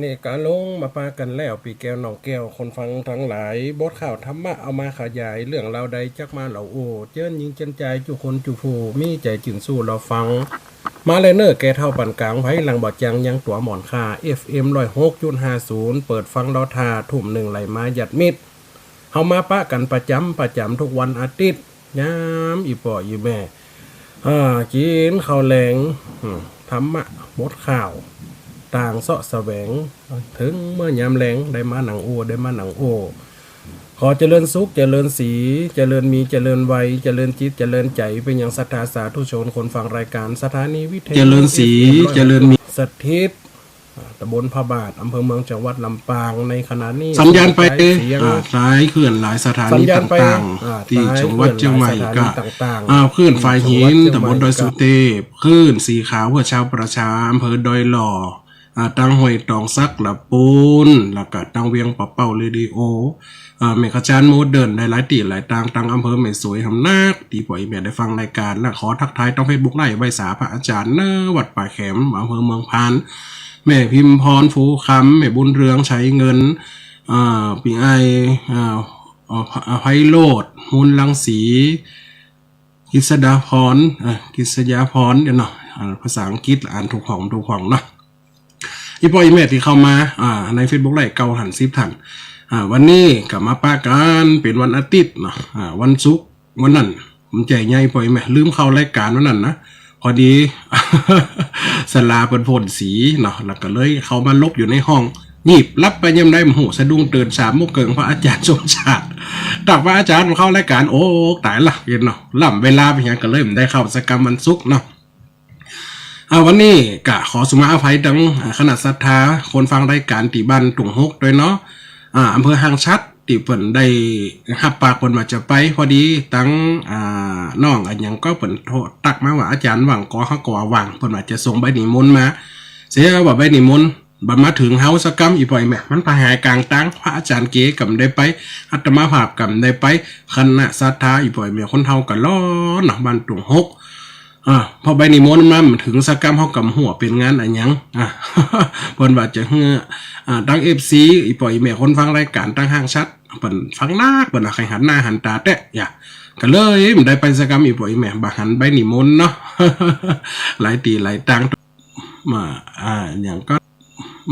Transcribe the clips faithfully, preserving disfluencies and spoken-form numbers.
นี่กาลงมาปะกั๋นแล้ว ปี้แก้วน้องแก้ว คนฟังตังหลาย บทข่าวธรรมะเอามาขยาย เรื่องราวใดจักมาเล่าโอ้ เจิญญิงเจิญจาย จุคนจุผู้ มีใจ๋จื้นสู้เล่าฟัง มาเลยเน่อ แก่เฒ่าปานก๋าง ไผหลังบ่จังยังตั๋วหมอนค่า เอฟเอ็ม ร้อยหกจุดห้าศูนย์ เปิดฟังลอท่า ทุ่มนึ่งไหลมาญาติมิตร เฮามาปะกั๋นประจ๋ำประจ๋ำทุกวันอาทิตย์ ยามอี่ป้ออี่แม่ อ่า กิ๋นข้าวแลง อืม ธรรมะ บทข่าว ต่างเซาะแสวง เถิงเมื่อยามแลง ได้มานั่งโอ้ ได้มานั่งโอ้ ขอเจริญสุข เจริญสี เจริญมี เจริญวัย เจริญจิต เจริญใจ๋ ไปยังศรัทธาสาธุชน คนฟังรายการสถานีวิทยุ เจริญสี เอฟเอ็ม ร้อยหก เจริญมี สถิต อ่า ตำบลพระบาท อำเภอเมือง จังหวัดลำปาง ในขณะนี้ สัญญาณไป สายเสียง อ่า สายเคลื่อนหลายสถานี สัญญาณไป ต่างๆ อ่า ตี้ สาย จังหวัดเจียงใหม่ เคลื่อนหลายสถานี ก็ ต่างๆ อ่า คลื่นฝ่ายหิน ตี้จังหวัดเจียงใหม่ ตำบลดอยสุเทพ คลื่นสีขาว เพื่อชาวประชา อำเภอดอยหล่อ อ่า ตังห้วยตองสัก ละปูน แล้วก็ตังเวียงป่าเป้าเรดิโอ อ่า แม่ขจานโมเดิร์น ได้หลายตี้หลายตาง ตังอำเภอแม่สวยหำนัก ตี้ป้ออี่แม่ได้ฟังรายการ และขอทักทายตังเฟซบุ๊กไลฟ์ ไหว้สาพระอาจ๋ารย์เน่อ วัดป่าแขม อำเภอเมืองพาน แม่พิมพร ภูคำ แม่บุญเรือง ชัยเงิน อ่า ปี้อ้าย อ่า อ่า ไพโรจน์ มูลรังสี กฤษดาพร อ่า กฤษยาพร เดี๋ยวเนาะ อ่า ภาษาอังกฤษอ่านถูกห้อง ถูกห้องเนาะ อี่ป้ออี่แม่ตี้เข้ามา อ่า ในเฟซบุ๊กไลฟ์ เก้าท่าน สิบท่าน อ่า วันนี้ก็มาปะกั๋น เป๋นวันอาทิตย์เนาะ อ่า วันศุกร์ วันนั้น ผมใจ๋ใหญ่ป้ออี่แม่ ลืมเข้ารายการวันนั้นนะ พอดี ศาลาเปิ้นพ่นสีเนาะ แล้วก็เลยเข้ามาหลบอยู่ในห้อง งีบหลับไปยามใดบ่ฮู้ สะดุ้งตื่นสามโมงเกิ่ง พระอาจ๋ารย์สมชาติ ตักพระอาจ๋ารย์มาเข้ารายการ โอ้ ต๋ายละ เห็นเนาะ ล้ำเวลาไปหยัง ก็เลยบ่ได้เข้าสักกำวันศุกร์เนาะ อ่า วันนี้ก็ขอสุมาอภัยตัง อ่า คณะศรัทธา คนฟังรายการตี้บ้านตุ่งฮกด้วยเนาะ อ่า อำเภอห้างฉัตร ตี้เปิ้นได้ฮับปากเปิ้นว่าจะไป พอดีตัง อ่า น้องอะหยังก็เปิ้นโทรตักมาว่าอาจ๋ารย์ว่างก่อ เฮาก็ว่าว่าง เปิ้นว่าจะส่งใบนิมนต์มา เสียว่าใบนิมนต์บ่มาเถิงเฮาสักกำ อี่ป้ออี่แม่ มันไปหายก๋างตาง พระอาจ๋ารย์เก๋ก็บ่ได้ไป อาตมาภาพก็บ่ได้ไป คณะศรัทธา อี่ป้ออี่แม่ คนเฒ่าก็ร้อนเนาะ บ้านตุ่งฮก อ่า พอใบนิมนต์มาบ่เถิงสักกำ เฮาก็บ่ฮู้ว่าเป๋นงานอะหยัง อ่า เปิ้นว่าจะหื้อ อ่า ตัง เอฟซี อี่ป้ออี่แม่ คนฟังรายการตังห้างฉัตร เปิ้นฟังนัก เปิ้นว่าใค่หันหน้าหันต๋าแต๊ อย่า ก็เลยบ่ได้ไปสักกำ อี่ป้ออี่แม่ บ่หันใบนิมนต์เนาะ หลายตี้หลายตาง มา อ่า อะหยังก็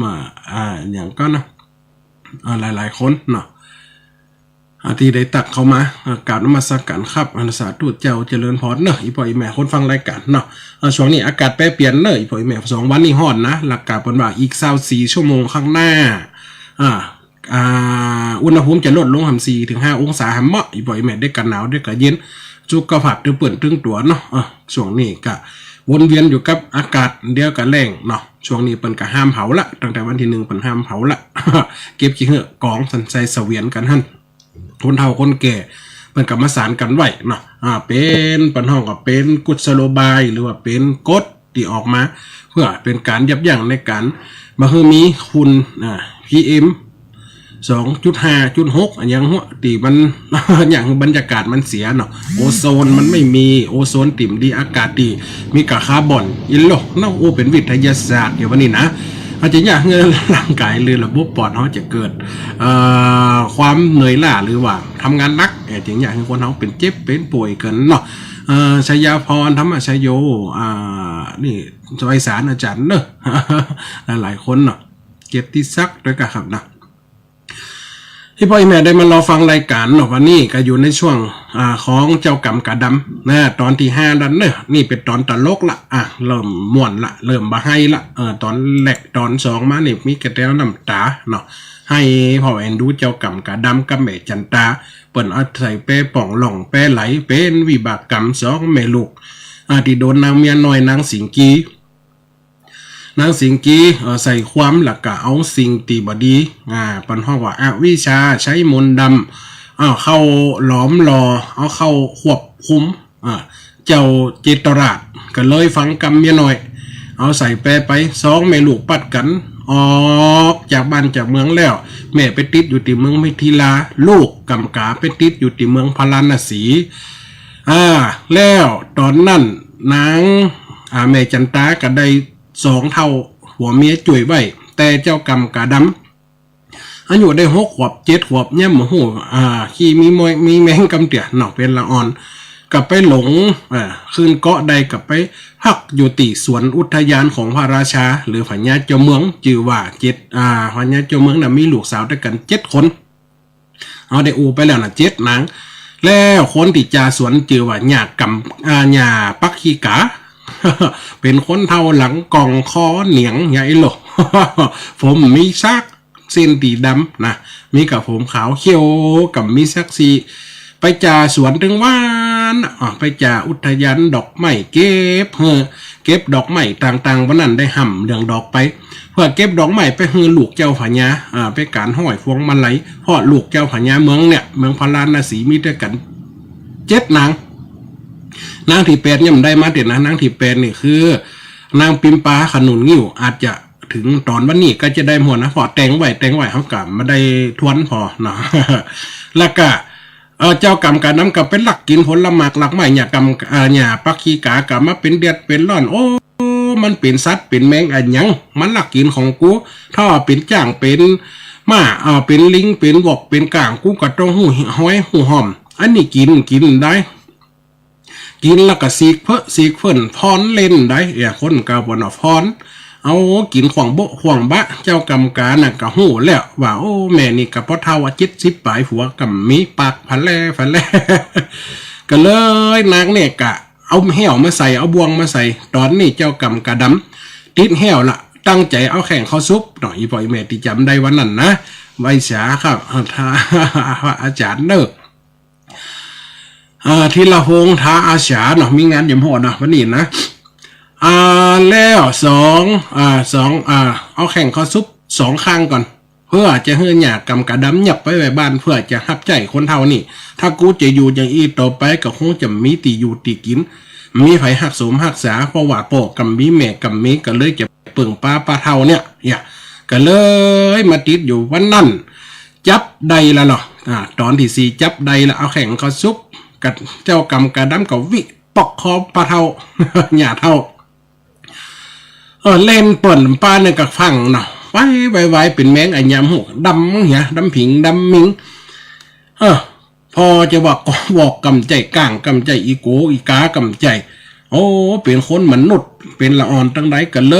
มา อ่า อะหยังก็เนาะ อ่า หลายๆ คนเนาะ อ่า ตี้ได้ตักเข้ามา อ่า กราบนมัสการครับ อ่า สาธุเจ้า เจริญพรเนาะ อี่ป้ออี่แม่ คนฟังรายการเนาะ อ่า ช่วงนี้อากาศแปรเปลี่ยนเนาะ อี่ป้ออี่แม่ สองวันนี้ฮ้อนนะ แล้วก็เปิ้นว่าอีกซาวสี่ชั่วโมงข้างหน้า อ่า อ่า อุณหภูมิจะลดลงหำ สี่ถึงห้าองศาหำเมาะ อี่ป้ออี่แม่ ได้กะหนาว ได้กะเย็น สุขภาพตึงเปื้อนตึงตั๋วเนาะ อ่า ช่วงนี้ก็วนเวียนอยู่กับอากาศ เดี๋ยวก็แล้งเนาะ ช่วงนี้เปิ้นก็ห้ามเผาละ ตั้งแต่วันตี้หนึ่งเปิ้นห้ามเผาละ เก็บขี้เหื้อกองสัน ใส่เสวียนกั๋นหั้น คนเฒ่าคนแก่เปิ้นก็มาสานกั๋นไว้เนาะ อ่า เป๋น เปิ้นฮ้องว่าเป๋นกุศโลบาย หรือว่าเป๋นกฎตี้ออกมา เพื่อเป๋นก๋านยับยั้งในก๋านบ่หื้อมีฝุ่น อ่า พีเอ็ม สองจุดห้า จุดหก อะหยังหั้ว ตี้มัน เยียะหื้อบรรยากาศมันเสียเนาะ โอโซนมันไม่มี โอโซนตี้บ่ดี อากาศตี้มีก้าคาร์บอน อิโลเนาะ โอ้ เป๋นวิทยาศาสตร์อยู่วันนี้นะ อาจจะเยียะหื้อร่างก๋ายหรือระบบปอดเฮาจะเกิด เอ่อ ความเหนื่อยล้า หรือว่าทำงานหนัก เอ่อ จึงเยียะหื้อคนเฮาเป๋นเจ็บเป๋นป่วยกั๋นเนาะ เอ่อ ชัยพร ธรรมชโย อ่า นี่ ไพศาลอาจ๋ารย์เนาะ หลายๆ คนเนาะ เกียรติศักดิ์ด้วยกั๋นครับนะ อี่ป้ออี่แม่ได้มารอฟังรายการเนาะ วันนี้ก็อยู่ในช่วง อ่า ของเจ้ากำก๋าดำนะ ต๋อนตี้ห้าดันเนาะ นี่เป๋นต๋อนตลกละ อ่ะ เริ่มม่วนละ เริ่มบ่าไห้ละ เออ ต๋อนแรกต๋อนสองมานี่มีแก่แต๊น้ำต๋าเนาะ ไห้เผ่าเอ็นดูเจ้ากำก๋าดำกับแม่จันตา เปิ้นอาศัยแปป่องล่องแปไหล เป๋นวิบากกรรมสองแม่ลูก อ่า ตี้โดนนางเมียน้อยนางสิงกี นางสิงกี เอ่อ ใส่ความแล้วก็เอาสิ่งตี้บ่ดี อ่า เปิ้นฮ้องว่าอวิชชา ใจ๊มนต์ดำ เอาเข้าหลอมหล่อ เอาเข้าควบคุม อ่า เจ้าจิตรราชก็เลยฟังกำเมียน้อย เอาใส่แปไป สองแม่ลูกปัดกั๋นออกจากบ้านจากเมืองแล้ว แม่ไปติดอยู่ตี้เมืองมิถิลา ลูกกำก๋าไปติดอยู่ตี้เมืองพาราณสี อ่า แล้วต๋อนนั้นนาง อ่า แม่จันตาก็ได้ สองเฒ่าผัวเมียจ้วยไว้ แต่เจ้ากำกาดำ อายุได้หกขวบเจ็ดขวบ ยังบ่ฮู้ อ่า ขี้มีมอยมีแมงกำเตื้อเนาะ เป๋นละอ่อน ก็ไปหลง อ่า ขึ้นเกาะได้ ก็ไปพักอยู่ตี้สวนอุทยานของพระราชา หรือพญาเจ้าเมือง จื้อว่าเจ็ด อ่า พญาเจ้าเมืองน่ะมีลูกสาวตวยกั๋นเจ็ดคน เฮาได้อู้ไปแล้วน่ะ เจ็ดนาง แล้วคนตี้จ่าสวนจื้อว่าหญ้ากำ อ่า หญ้าปักขี้ก๋า เป๋นคนเฒ่าหลังก่องคอเหนียงใหญ่โล ผมมีสัก เส้นตี้ดำนะ มีก้าผมขาวเขียว ก้ามีสักสี ไปจ่าสวนตึงวาน อ่ะ ไปจ่าอุทยานดอกไม้ เก็บหื้อ เก็บดอกไม้ต่างๆ วันนั้นได้ฮ่ำเรื่องดอกไป เปื้อเก็บดอกไม้ไปหื้อลูกเจ้าพญา อ่า ไปก๋านห้อยพวงมาลัย เพราะลูกเจ้าพญาเมืองเนี่ย เมืองพาราณสีมีตวยกั๋นเจ็ดนาง นางตี้แปดยังบ่ได้มาเตื้อนะ นางตี้แปดนี่คือ นางปิมปาขนุนงิ้ว อาจจะ เถิงต๋อนวันนี้ก็จะได้หมดนะ เพราะแต่งไว้ แต่งไว้ เฮาก็บ่ได้ทวนผ่อเนาะ แล้วก็ เอ่อ เจ้ากำกาดำก็ไปลักกิ๋นผลหมากรากไม้ หญ้ากำ เอ่อ หญ้าปักขี้ก๋า ก็มาเป๋นเดือดเป๋นร้อน โอ้ มันเป๋นสัตว์เป๋นแมงอะหยัง มันลักกิ๋นของกู ถ้าเป๋นจ๊างเป๋นม้า เอ่อ เป๋นลิงเป๋นวอกเป๋นก้าง กูก็ต้องฮู้ฮ้อยฮู้ฮ่อม อันนี้กิ๋น กิ๋นได้ กิ๋นแล้วก็สีกเพ้อสีกเฟิ่น ฟ้อนเล่นได้ เอ้ย คนเก่าเปิ้นว่าฟ้อน เอากิ๋นขว้างโบ๊ะขว้างบะ เจ้ากำกาน่ะก็ฮู้แล้วว่า โอ้ แม่นี่ก็ปอเฒ่าอะ เจ็ดสิบป๋าย ผัวก็บ่มี ปากผะแล่ผะแล่ ก็เลยนางเนี่ยก็เอาแห้วมาใส่ เอาบ่วงมาใส่ ต๋อนนี้เจ้ากำกาดำติดแห้วละ ตั้งใจ๋เอาแข้งเข้าสุบเนาะ อี่ป้ออี่แม่ตี้จ๋ำได้วันนั้นนะ ไหว้สาครับ อ่า ถ้า อาจ๋ารย์เน่อ อ่า ธีรพงษ์ ท้าอาสาเนาะ มีงานยามฮ้อเนาะ วันนี้นะ อ่า แล้วสอง อ่า สอง อ่า เอาแข้งเข้าสุบสองข้างก่อน เปื้อจะหื้อหญ้ากำกาดำยับไปไว้บ้าน เปื้อจะฮับใจ๊คนเฒ่านี่ ถ้ากูจะอยู่อย่างอี้ต่อไปก็คงจะบ่มีตี้อยู่ตี้กิ๋น บ่มีใผฮักสมฮักษา เพราะว่าป้อก็บ่มีแม่ก็บ่มี ก็เลยจะเปิ่งปาป้าเฒ่าเนี่ย เนี่ย ก็เลยมาติดอยู่วันนั้น จับได้ละเนาะ อ่า ต๋อนตี้สี่จับได้ละ เอาแข้งเข้าสุบ กะเจ้ากำกาดำก็วิปอกคอป้าเฒ่า หญ้าเฒ่า เออ เล่นเปิ้นป้าเนี่ยก็ฟั่งเนาะ ไวไวไว เป๋นแมงอะหยังบ่ฮู้ ดำเหีย ดำผิงดำมิง เออ ปอจะว่าก็วอกก็บ่ใจ้ ก้างก็บ่ใจ้ อี่โกอี่ก๋าก็บ่ใจ้ โอ้ เป๋นคนมนุษย์ เป๋นละอ่อนตังใด ก็เล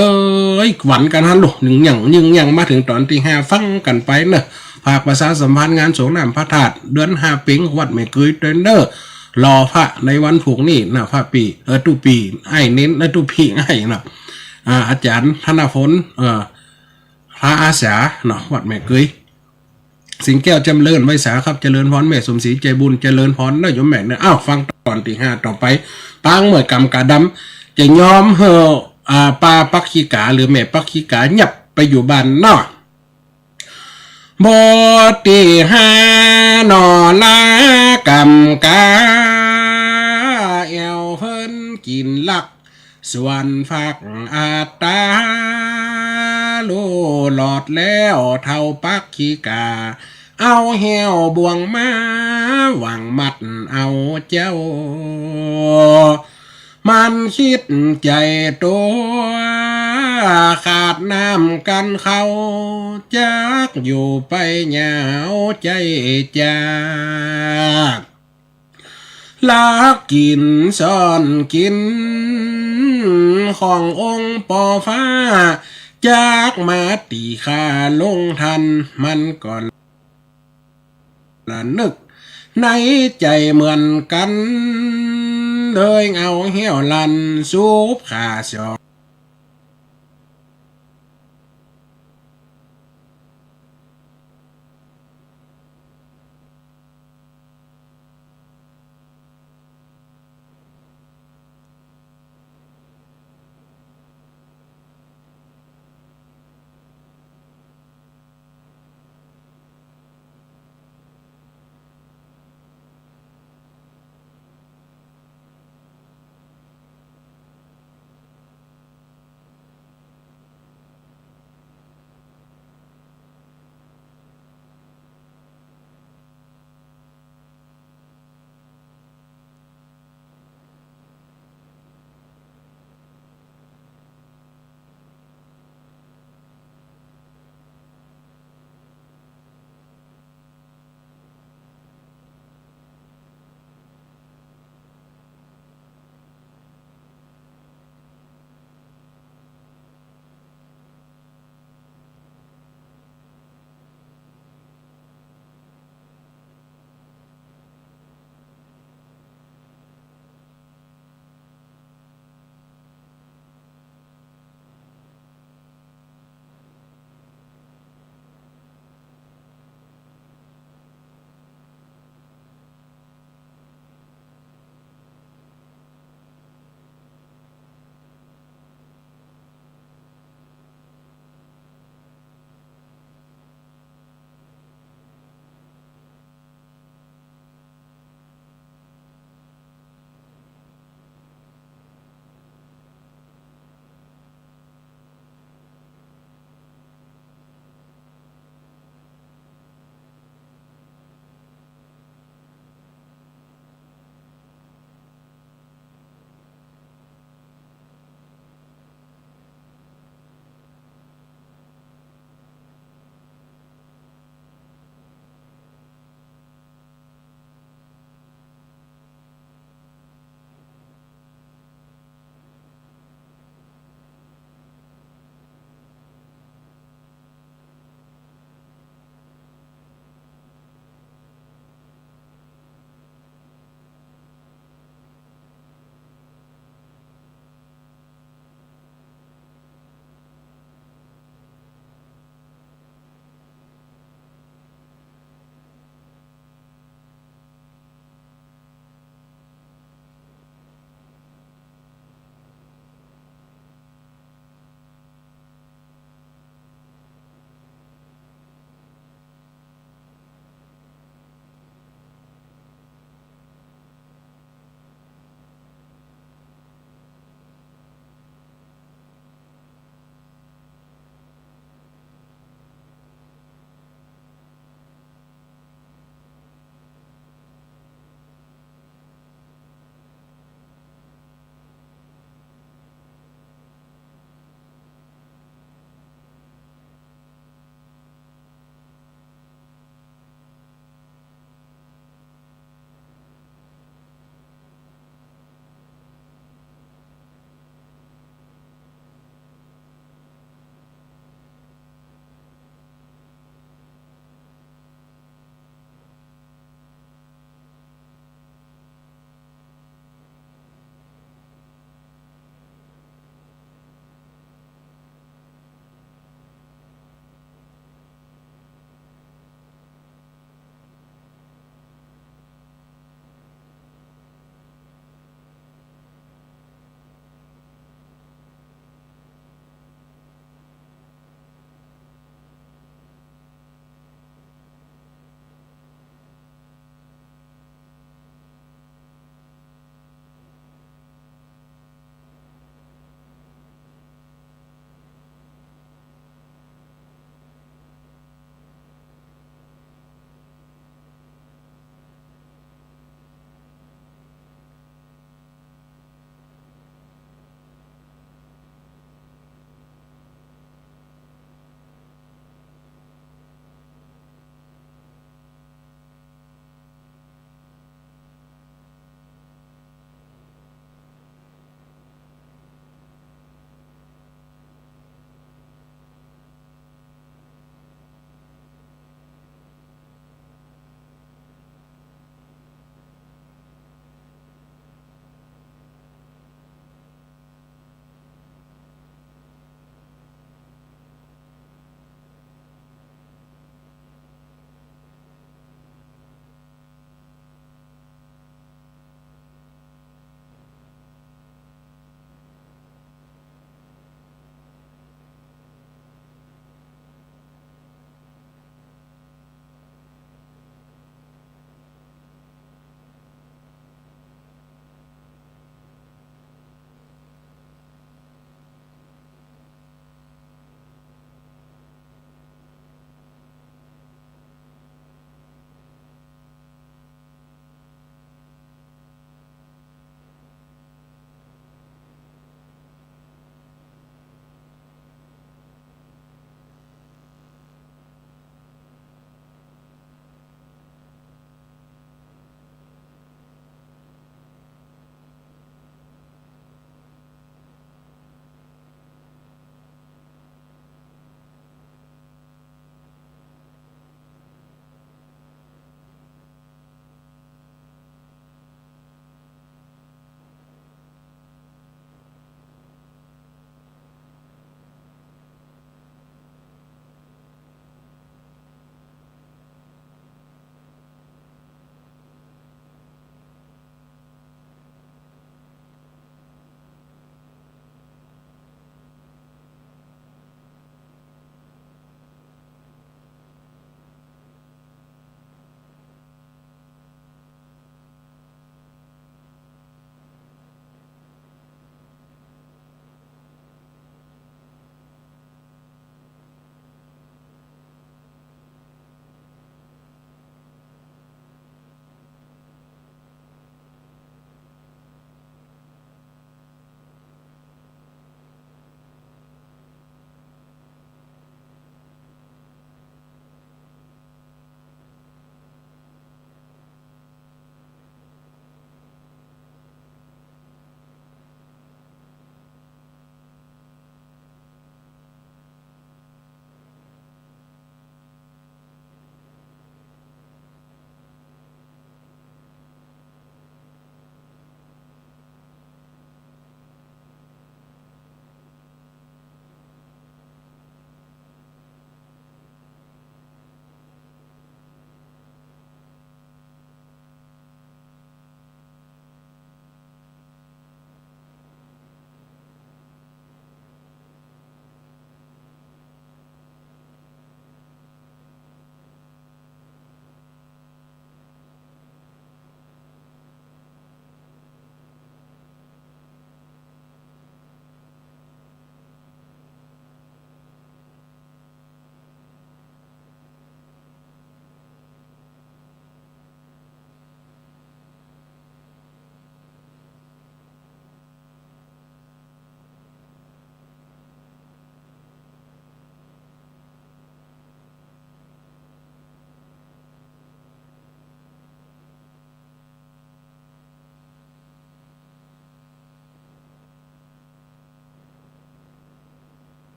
ยหวั่นกั๋นหั้นลูก ยึงยังยึงยัง มาเถิงต๋อนตี้ห้า ฟังกั๋นไปเนาะ ฝากประชาสัมพันธ์งานสรงน้ำพระธาตุ เดือนห้าเพ็ญ วัดแม่เกยตวยเน่อ หล่อพระในวันพูกนี้นะ พระปี้ เออ ตุ๊ปี้ อ้ายเน้นนะ ตุ๊ปี้อ้ายนะ อ่า อาจ๋ารย์ธนพล เออ ท้าอาสาเนาะ วัดแม่เกย สิงห์แก้วจ๋ำเริญ ไหว้สาครับ เจริญพร แม่สมศรี ใจ๋บุญ เจริญพรเน่อโยมแม่เน่อ อ้าว ฟังต๋อนตี้ห้าต่อไป ปางเมื่อกำกาดำ จะยอมหื้อ อ่า ป้าปักขี้ก๋า หรือแม่ปักขี้ก๋า ยับไปอยู่บ้านเนาะ บทตี้ห้า หนอลากำกา แอ่วเปิ้นกิ๋นลัก ส่วนฝักอัตตา ลู่หลอดแล้วเฒ่าปักขี้ก๋า เอาแห้วบ่วงมาหว่างมัดเอาเจ้า มันกึ๊ดใจ๋ตั๋ว ขาดน้ำกั๋นข้าว จักอยู่ไปยาวใจ้จาก ลักกิ๋นซ่อนกิ๋น ขององค์ป้อฟ้า จักมาตี้ข้าลงทัน มันก็ระนึกในใจ๋เหมือนกั๋น เลยเอาแห้วลันสุบข้าสอง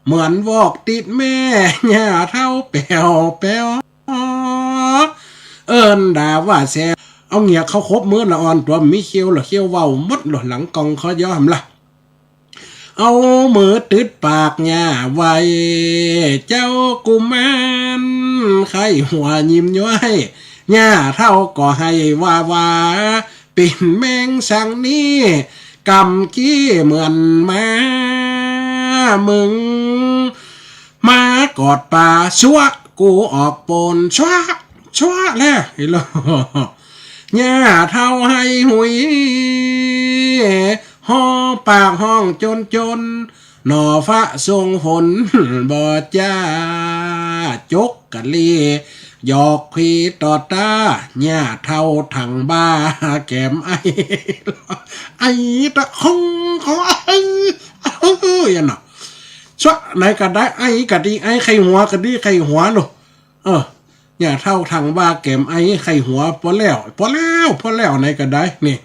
เหมือนวอกติดแม่ ย่าเฒ่าแป๋วแป๋ว เอิ้นด่าว่าแส เอาเหงือกเข้าขบมือละอ่อน ตั๋วบ่มีเขี้ยวละ เขี้ยวเว้าหมดละ หลังกองคอยอมละ เอามือตึดปากย่าไว้ เจ้ากุมารใค่หัวยิ้มย้อย ย่าเฒ่าก็ไห้ว่าว่า เป๋นแมงสังนี้ กำกี้เหมือนหมา มึงมากอดป๋า ซัวะ กูออกโปน ซัวะ ซัวะ แล อีหล่อ ย่าเฒ่าไห้หุย ฮ้อปากฮ้องจนจน หน่อฟ้าส่งฝนบ่จ้า จกกะลี หยอกพีต่อต๋า ย่าเฒ่าถังบ่า แก๋มไอ ไอตะคองคอ เออ เออ อย่างนั้น ซัวะ ไหนก็ได้ ไอกะดี ไอใค่หัวกะดี ใค่หัวลูก เออ ย่าเฒ่าถังบ่าแก๋มไอใค่หัว ปอแล้ว ปอแล้ว ปอแล้ว ไหนก็ได้ นี่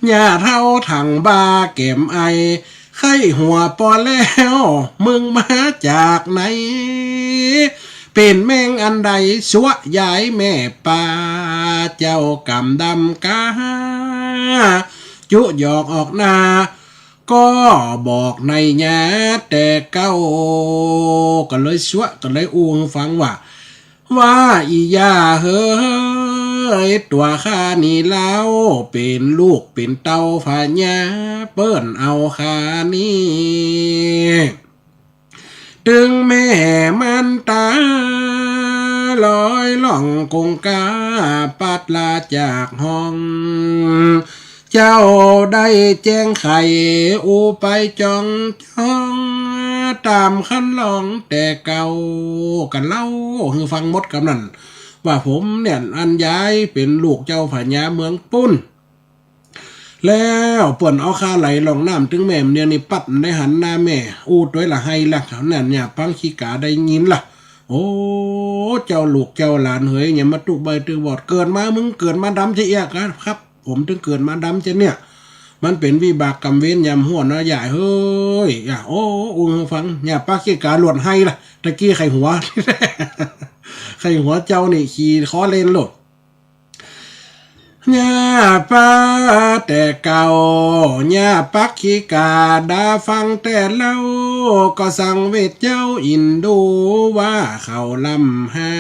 ย่าเฒ่าถังบ่าแก๋มไอใค่หัว ปอแล้ว มึงมาจากไหน เป๋นแมงอันใด ซัวะ ยายแม่ป๋า เจ้ากำดำกา จุหยอกออกหน้า ก็บอกในย่าแต่เก่า ก็เลยซัวะ ก็เลยอู้หื้อฟังว่า ว่าอีย่าเหย ตั๋วข้านี้เล่า เป๋นลูกเป๋นเต้าพญา เปิ้นเอาข้านี้ ตึงแม่มารต๋า ลอยล่องกงก๋า ปัดลาจากห้อง เจ้าได้แจ้งไข อู้ไปจ้องจ้อง ต๋ามคันลองแต่เก่า ก็เล่าหื้อฟังหมดกำนั้น ว่าผมเนี่ย อันยายเป๋นลูกเจ้าพญาเมืองปุ้น แล้วเปิ้นเอาข้าไหลล่องน้ำตึงแม่มะเนียงนี่ปั๊บ ได้หันหน้าแม่ อู้ตวยละไห้ละ เขานั่นเนี่ย ปังขี้กาได้ยินละ โอ้ เจ้าลูกเจ้าหลานเหย อย่ามาตุ๊ใบ้ตุ๊วอด เกิดมามึงเกิดมาดำจะเอียกนะครับ ผมตึงเกิดมาดำจะเนี่ย มันเป๋นวิบากกรรมเวรยามหัวเนาะ ย่าเหย ย่า โอ้ อู้หื้อฟัง ย่าปักขี้กาหลวดไห้ละ ตะกี้ใค่หัว ใค่หัวเจ้านี่ ขี่คอเล่นโลด ย่าป้าแต่เก่า ย่าปักขี้กาดาฟังแต่เล่า ก็สังเวชเจ้าอินดูว่าเขาลำไห้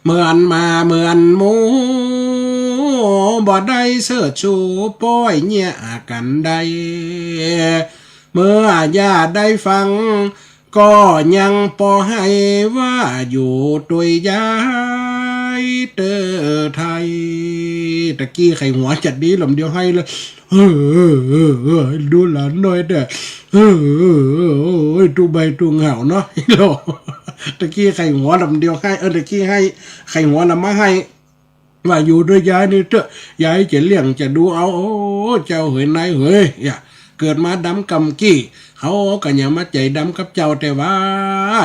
เหมือนหมาเหมือนหมู บ่ได้เสิร์ชชูป้อยเยียะกั๋นได้ เมื่อย่าได้ฟัง ก็ยังปอไห้ว่าอยู่ตวยยายเต๊อะไทย ตะกี้ใค่หัวจัดดีลำเดียวไห้เลย เออ เออ เออ เออ ดูหลานน้อยเต๊อะ เออ เออ เออ เออ ตุ๊ใบ้ตุ๊เหงาเนาะ ตะกี้ใค่หัวลำเดียวไห้ เออ ตะกี้ไห้ ใค่หัวละมาไห้ ว่าอยู่ตวยยายนี่เต๊อะ ยายจะเลี้ยงจะดูเอา โอ้ เจ้าเหยนายเหย อย่า เกิดมาดำกำกี้ เขาก็อย่ามาใจ๋ดำกับเจ้า แต่ว่า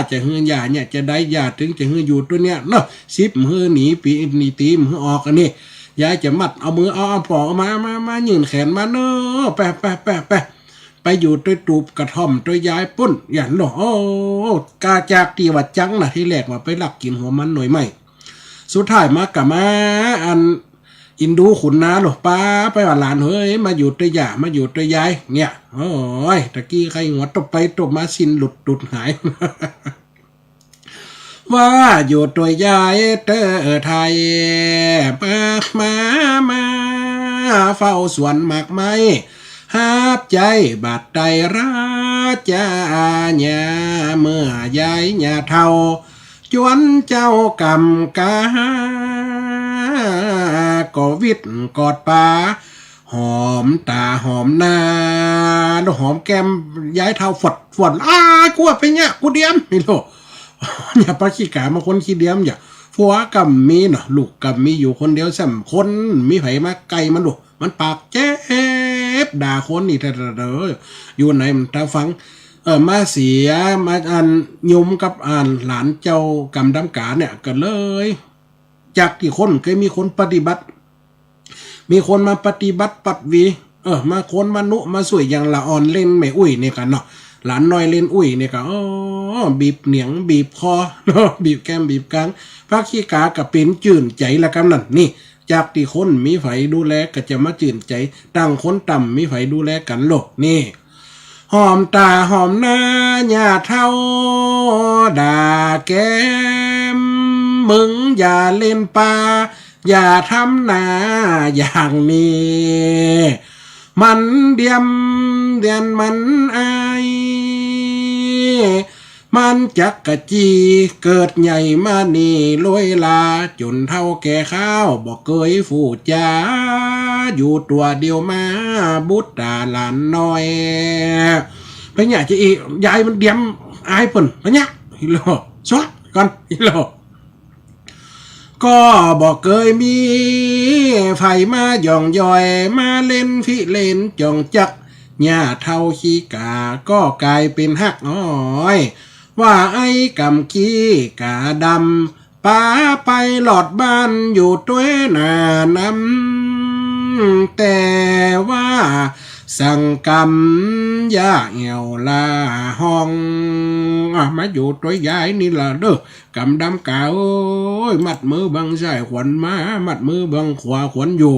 จะหื้อย่าเนี่ยจะได้ ย่าตึงจะหื้ออยู่ตวยเนี่ยเนาะ สิบหื้อหนีปีหนีตีหื้อออกอันนี้ ยายจะมัดเอามือเอา เอาปอกเอามา มา มายื่นแขนมาเนาะ ไป ไป ไป ไป ไปอยู่ตวยตูบกระท่อมตวยยายปุ้น อย่าเนาะ โอ้ กาจากตี้ว่าจังนะ ตี้แรกว่าไปลักกิ๋นหัวมันหน่วยไม้ สุดท้ายมาก็มาอันอินดูขุนนาโลด ป้าไปว่าหลานเหย มาอยู่ตวยย่า มาอยู่ตวยยาย เนี่ย โอ้ย ตะกี้ใค่หัวตบไปตบมาสิ้นหลุดหลุดหาย ว่าอยู่ตวยยายเต๊อะไทย มา มา มา เฝ้าสวนหมากไม้ ฮับใจ๊บาดไตราจาญา เมื่อยายย่าเฒ่า จวนเจ้ากำกา ก็วิดกอดป๋า หอมต๋าหอมหน้า แล้วหอมแก้มยายเฒ่าฝดฝด อ้าย กั๋วเป๋นเยียะ กูเดียม นี่โล เนี่ย ปักขี้กามาคนขี้เดียม อย่า ผัวก็บ่มีเนาะ ลูกก็บ่มี อยู่คนเดียว ซ้ำคนบ่มีใผมาใก้มันโล มันปากเจ็บด่าคนนี่แต๊ๆ เด้อ อยู่ไหนมันตาฟัง เออ มาเสีย มาอันยุมกับอันหลานเจ้ากำดำกาเนี่ย ก็เลย จากตี้คนเกยมีคนปฏิบัติ มีคนมาปฏิบัติปัดหวี เออ มาค้นมานุมาซ่วยอย่างละอ่อนเล่นแม่อุ้ยนี่กั๋นเนาะ หลานน้อยเล่นอุ้ยนี่กั๋น อ้อ บีบเหนียงบีบคอเนาะ บีบแก้มบีบกราง พระขี้ก๋าก็เป๋นจื้นใจ๋ละกำนั้นนี่ จากตี้คนมีใผดูแลก็จะมาจื้นใจ๋ ตั้งคนต่ำมีใผดูแลกั๋นโลกนี่ หอมต๋าหอมหน้าย่าเฒ่า ด่าแก้ม มึงอย่าเล่นป่า อย่าทำหน้าอย่างนี้ มันเดียมเดียนมันอาย มันจักกะจี้ เกิดใหญ่มานี่ลวยลา จ๋นเฒ่าแก่ข้าว บ่เกยฟู่จ๋า อยู่ตั๋วเดียวมา บุตรต๋าหลานน้อย ไปเนี่ยจะอียายมันเดียมอายเปิ้น ไปเนี่ย อีหล่อ สวดก่อน อีหล่อ ก็บ่เกยมีใผมาหย่องหย่อย มาเล่นฟิเล่นจ่องจัก ย่าเฒ่าขี้ก๋า ก็ก๋ายเป๋นฮักอ้อย ว่าไอ้กำขี้ก๋าดำ ปาไปหลอดบ้านอยู่ตวยหน้านำ แต่ว่าสังกำย่าแอ่วลาห้อง อ่ะ มาอยู่ตวยยายนี่ละเด้อ กำดำก๋าเอ้ย มัดมือเบื้องซ้ายขวัญมา มัดมือเบื้องขวาขวัญอยู่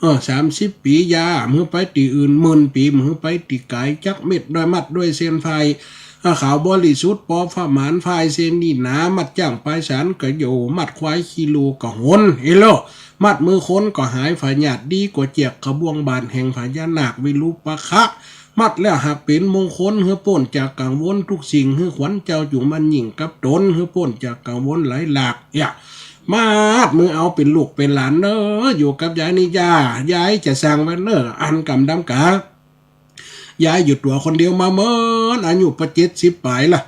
เออ สามสิบปี๋ย่า บ่หื้อไปตี้อื่น หมื่นปี๋ บ่หื้อไปตี้ไก๋ จักเม็ดด้วยมัดด้วยเส้นฝาย อ่ะ ขาวบริสุทธิ์ปอผ้าหมาน ฝายเส้นนี่หนา มัดจ๊างปายสานก็อยู่ มัดควายขี้ลูก็หน เอโล มัดมือคนก็หายผยาธิ ดีกว่าเจือกขะบ่วงบาดแห่งพญานาควิรูปักขะ มัดแล้วหากเป๋นมงคล หื้อป๊นจากกังวลทุกสิ่ง หื้อขวัญเจ้าจุ่งมั่นยิ่งกับต๋น หื้อป๊นจากกังวลหลายหลาก อย่า มัดมือเอาเป๋นลูกเป๋นหลานเน้อ อยู่กับยายนี่ย่า ยายจะสั่งไว้เน้อ อันกำดำก๋า ยายอยู่ตั๋วคนเดียวมาเมินอายุปะเจ็ดสิบป๋ายละ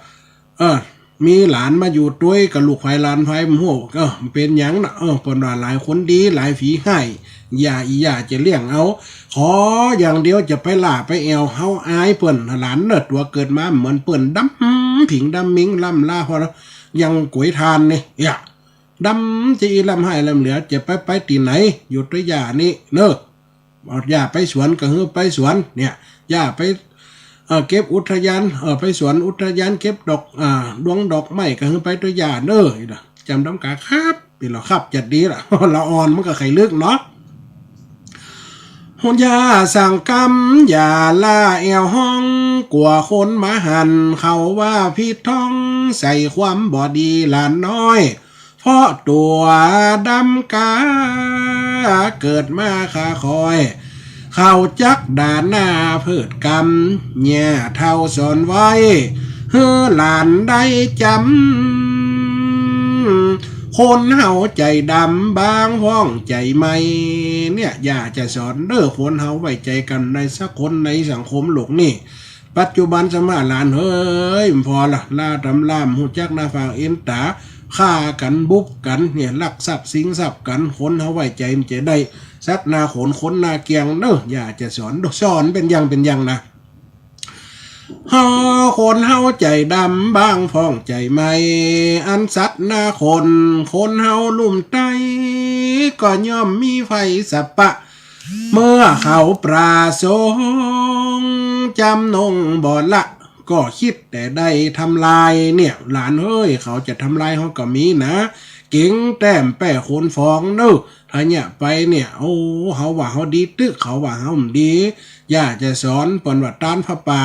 เออ มีหลานมาอยู่ตวยก็ลูกใผหลานใผบ่ฮู้ เออ เป๋นหยังนะ เออ เปิ้นว่าหลายคนดีหลายผีฮ้าย อย่า อีหย่าจะเลี้ยงเอา ขออย่างเดียวจะไปหล้าไปแอ่ว เฮาอายเปิ้น หลานเน้อ ตั๋วเกิดมาเหมือนเปิ้น ดำผิงดำมิง ล่ำลาพอยังก๋วยถ่านนี่ อย่า ดำจะอี้ล่ำฮ้ายล่ำเหลือ จะไป ไปตี้ไหน อยู่ตวยย่านี่เน้อ เอาย่าไปสวนก็หื้อไปสวน เนี่ย ย่าไป เอ่อ เก็บอุทยาน เอ่อ ไปสวนอุทยานเก็บดอก อ่า ดวงดอกไม้ก็หื้อไปตวยย่าเน้อ จ๋ำดำก๋าครับ เป๋นลอครับ จัดดีละ ละอ่อนมันก็ใค่ลึกเนาะ หนย่าสั่งกำ อย่าล่าแอ่วฮ้อง กั๋วคนมาหัน เขาว่าผิดท่อง ใส่ความบ่ดีหลานน้อย เพราะตั๋วดำก๋า เกิดมาข้าคอย เขาจักด่าหน้าเผิดกำ ย่าเฒ่าสอนไว้ หื้อหลานได้จ๋ำ คนเฮาใจ๋ดำ บางพ่องใจ๋ใหม่ เนี่ย ย่าจะสอนเน้อ คนเฮาไว้ใจ๋กั๋นในสังคม ในสังคมโลกนี่ ปัจจุบันสมัยหลานเฮ้ย บ่พอละ ล่าต๋ำล่าม ฮู้จักหน้าฟางเอ็นต๋า ฆ่ากั๋นบุบกั๋น เนี่ย ลักทรัพย์ชิงทรัพย์กั๋น คนเฮาไว้ใจ๋มันจะได้ สัตว์หน้าขน คนหน้าเกียงเน้อ ย่าจะสอน สอนเป๋นอย่างเป๋นอย่างนะ เฮาคนเฮาใจ๋ดำ บางพ่องใจ๋ใหม่ อันสัตว์หน้าขน คนเฮาลุ่มใต้ ก็ย่อมมีไฟสัปปะ เมื่อเขาประสงค์จ๋ำนงบ่ละ ก็คิดแต่ได้ทำลาย เนี่ย หลานเฮ้ย เขาจะทำลายเฮาก็มีนะ เก๋งแต้มแป้ขนฟองเน้อ ถ้าเนี่ยไปเนี่ย โอ้ เฮาว่าเฮาดีตึก เขาว่าเฮาบ่ดี ย่าจะสอน เปิ้นว่าต้านผ้าป่า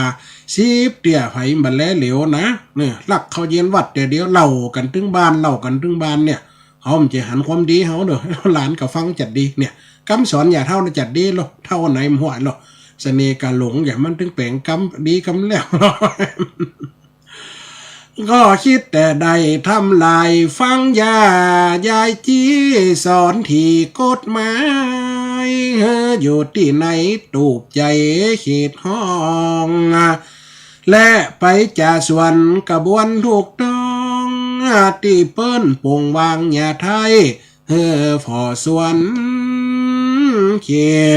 สิบเตี้ย ไผบ่แลเหลียวนะ เนี่ย ลักข้าวเย็นวัดเตี้ยเดียว เล่ากั๋นตึงบ้าน เล่ากั๋นตึงบ้านเนี่ย เฮาบ่จะหันความดีเฮาเน้อ หลานก็ฟังจัดดี เนี่ย กำสอนย่าเฒ่านะจัดดีโล เฒ่าไหนบ่ไหวโล เสน่ห์กาหลง อย่างมันตึงแป๋งกำดีกำแล้ว ก็คิดแต่ได้ทำลาย ฟังย่ายายจี้สอนตี้กฎหมาย เออ อยู่ตี้ไหนตูบใจ๋เขตห้อง และไปจ่าสวนกระบวนถูกต้อง ตี้เปิ้นปงวางอย่าไท้ เออ ผ่อสวนเข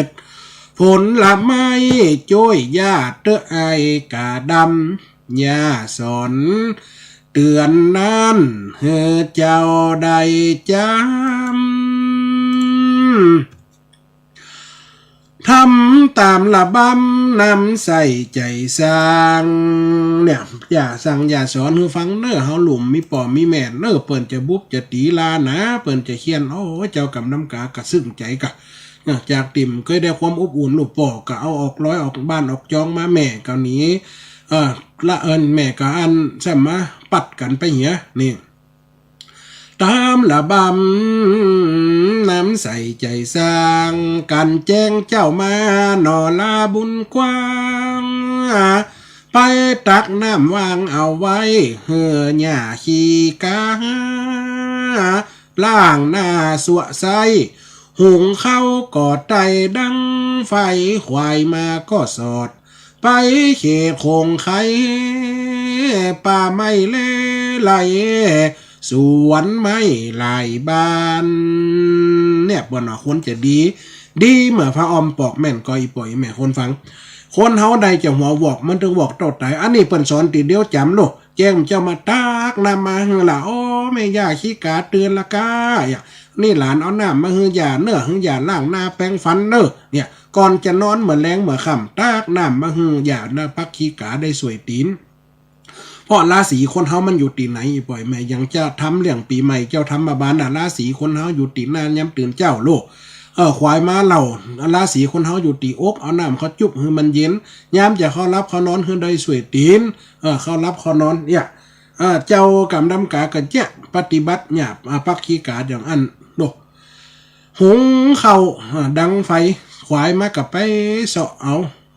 ตผลไม้จ้วยย่าเต๊อะ ไอ้ก๋าดำ ย่าสอนเตื๋อนนั้น หื้อเจ้าได้จ๋ำ ทำต๋ามระบำนำใส่ใจ๋สร้าง เนี่ย อย่าสั่งอย่าสอนหื้อฟังเน่อ เฮาลุ่มมีป้อมีแม่เน่อ เปิ้นจะบุบจะตี๋ลาหนา เปิ้นจะเฆี่ยน โอ้ เจ้ากำนำก๋าก็ซึ่งใจ๋ก่ะ เออ จากตี้บ่เกยได้ความอบอุ่น ลูกป้อก็เอาออกลอยออกบ้านออกจองมา แม่ก็หนี เออ ละเอิญแม่ก็อั้น แซ่มมาปัดกั๋นไปเหีย นี่ ต๋ามระบำนำใส่ใจ๋สร้าง กั๋นแจ้งเจ้ามาหนอลาบุญกว้าง ไปตักน้ำวางเอาไว้ หื้อย่าขี้ก๋า ล้างหน้าสั่วไส้ หุงข้าวก็ไต้ดังไฟ ควายมาก็สอด ไปเขตโขงไค ป่าไม้เลไล สวนไม้หลายบ้าน เนี่ย เปิ้นว่าคนจะดี ดีเหมือนผ้าอ้อมปอกแม่น ก็อีป้ออีแม่คนฟัง คนเฮาได้จะหัววอก มันตึงวอกเต้าต๋าย อันนี้เปิ้นสอนตี้เดียวจ๋ำโลก แจ้งเจ้ามาตักน้ำมาหื้อละ โอ้ แม่ย่าขี้ก๋าตื่นละก้า เนี่ย นี่หลานเอาน้ำมาหื้อย่าเน่อ หื้อย่าล้างหน้าแปรงฟันเน่อ เนี่ย ก่อนจะนอนเมื่อแลงเมื่อค่ำ ตักน้ำมาหื้อย่าเน่อ ปักขี้ก๋าได้ส่วยตี๋น เพราะราศีคนเฮามันอยู่ตี้ไหน อีป้ออีแม่ อย่างจะทำเรื่องปี๋ใหม่ เจ้าทำมาบานน่ะ ราศีคนเฮาอยู่ตี้หน้ายามตื่นเจ๊าโลก เออ ควายมาเหล่า ราศีคนเฮาอยู่ตี้อก เอาน้ำเข้าจุ๊บหื้อมันเย็น ยามจะเข้าหลับเข้านอนหื้อได้ส่วยตี๋น เออ เข้าหลับเข้านอน เนี่ย เออ เจ้ากำนำก๋าก็เยียะปฏิบัติเนี่ย อ่า ปักขี้ก๋าอย่างอั้นโลก หุงข้าว อ่า ดังไฟ ควายมาก็ไปเซาะเอา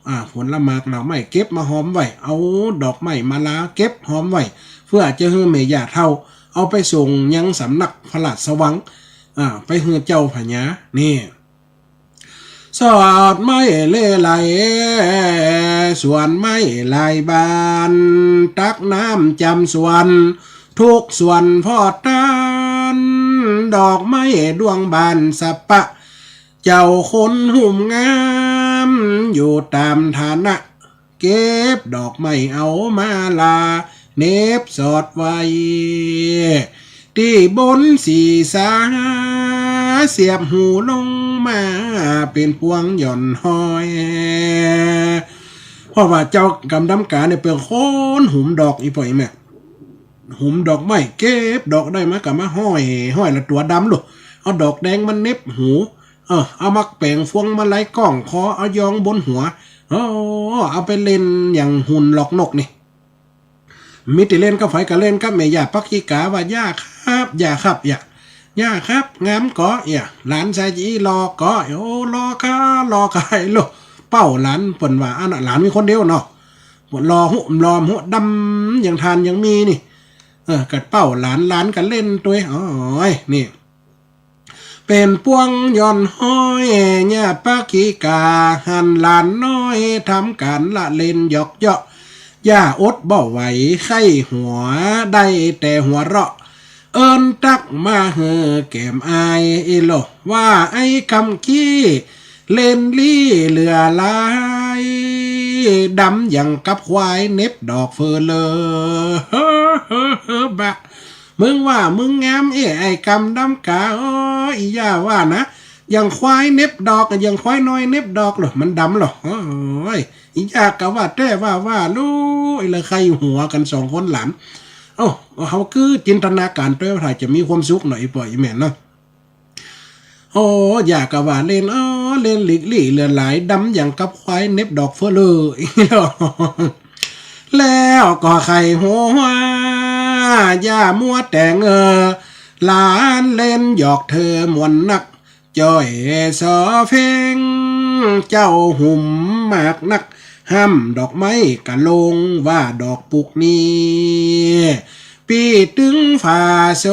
อ่า ผลหมากดอกไม้เก็บมาหอมไว้ เอาดอกไม้มาลาเก็บหอมไว้ เปื้อจะหื้อแม่ย่าเฒ่า เอาไปส่งยังสำนักพระราชวัง อ่า ไปหื้อเจ้าพญา นี่ สอดไม้เลไล สวนไม้หลายบ้าน ตักน้ำจ๋ำสวน ทุกสวนพอดตาน ดอกไม้ดวงบานสะปะ เจ้าคนหุ่มงาม อยู่ต๋ามฐานะ เก็บดอกไม้เอามาลา เหน็บสอดไว้ ตี้บนศีรษะ เสียบหูลงมา เป๋นปวงหย่อนห้อย เพราะว่าเจ้ากำนำก๋าเนี่ยเป๋นคนหุ่มดอก อีป้ออีแม่ หุ่มดอกไม้ เก็บดอกได้มาก็มาห้อย ห้อยละตั๋วดำลูก เอาดอกแดงมาเหน็บหู เออ เอามาแป๋งพวงมาลัยก้องคอ เอายองบนหัว โอ้ เอาไปเล่นอย่างหุ่นหลอกนกนี่ มีตี้เล่นกับใผก็เล่นกับแม่ย่าปักขี้ก๋า ว่า ย่าครับ ย่าครับ ย่า ย่าครับ งามก่อ ย่า หลานชายอี้หล่อก่อ โอ้ หล่อก่า หล่อก่า ไอ้ลูก เป้าหลาน เปิ้นว่า อันน่ะ หลานมีคนเดียวเนาะ หล่อหุ หล่อหุ ดำอย่างถ่านยังมีนี่ เออ ก็เป้าหลาน หลานก็เล่นตวย โอ้ย นี่ เป๋นปวงหย่อนห้อย ย่าปักขี้ก๋า หันหลานน้อย ทำก๋านละเล่นหยอกเยาะ ย่าอดบ่ไหว ใค่หัว ได้แต่หัวเราะ เอิ้นตั๊กมาหื้อแก้มอ้าย อีโหล ว่าไอ้กำกี้ เล่นลี้เหลือหลาย ดำอย่างกับควายเหน็บดอกเฟ้อเลย บะ มึงว่ามึงงามเอ้ ไอ้กำนำก๋า โอ้ อีย่าว่านะ อย่างควายเหน็บดอก อย่างควายน้อยเหน็บดอกเหรอ มันดำเหรอ โอ้ย อีย่าก็ว่าแต๊ว่า ว่าลูก อีละใค่หัวกั๋นสองคนหลาน เอ้า เฮาคือจินตนาก๋ารตวย ถ้าจะมีความสุขหน่อย อีป้ออีแม่เนาะ โอ้ ย่าก็ว่าเล่น เออ เล่นหลีกลี้เหลือหลาย ดำอย่างกับควายเหน็บดอกเฟ้อเลย แล้วก็ใค่หัว อย่ามัวแต่เงอ หลานเล่นหยอกเธอม่วนนัก จ้อยซอเพ็ง เจ้าหุ่มมากนัก ห้ำดอกไม้กะลง ว่าดอกปุกนี้ ปิดตึงฝาโส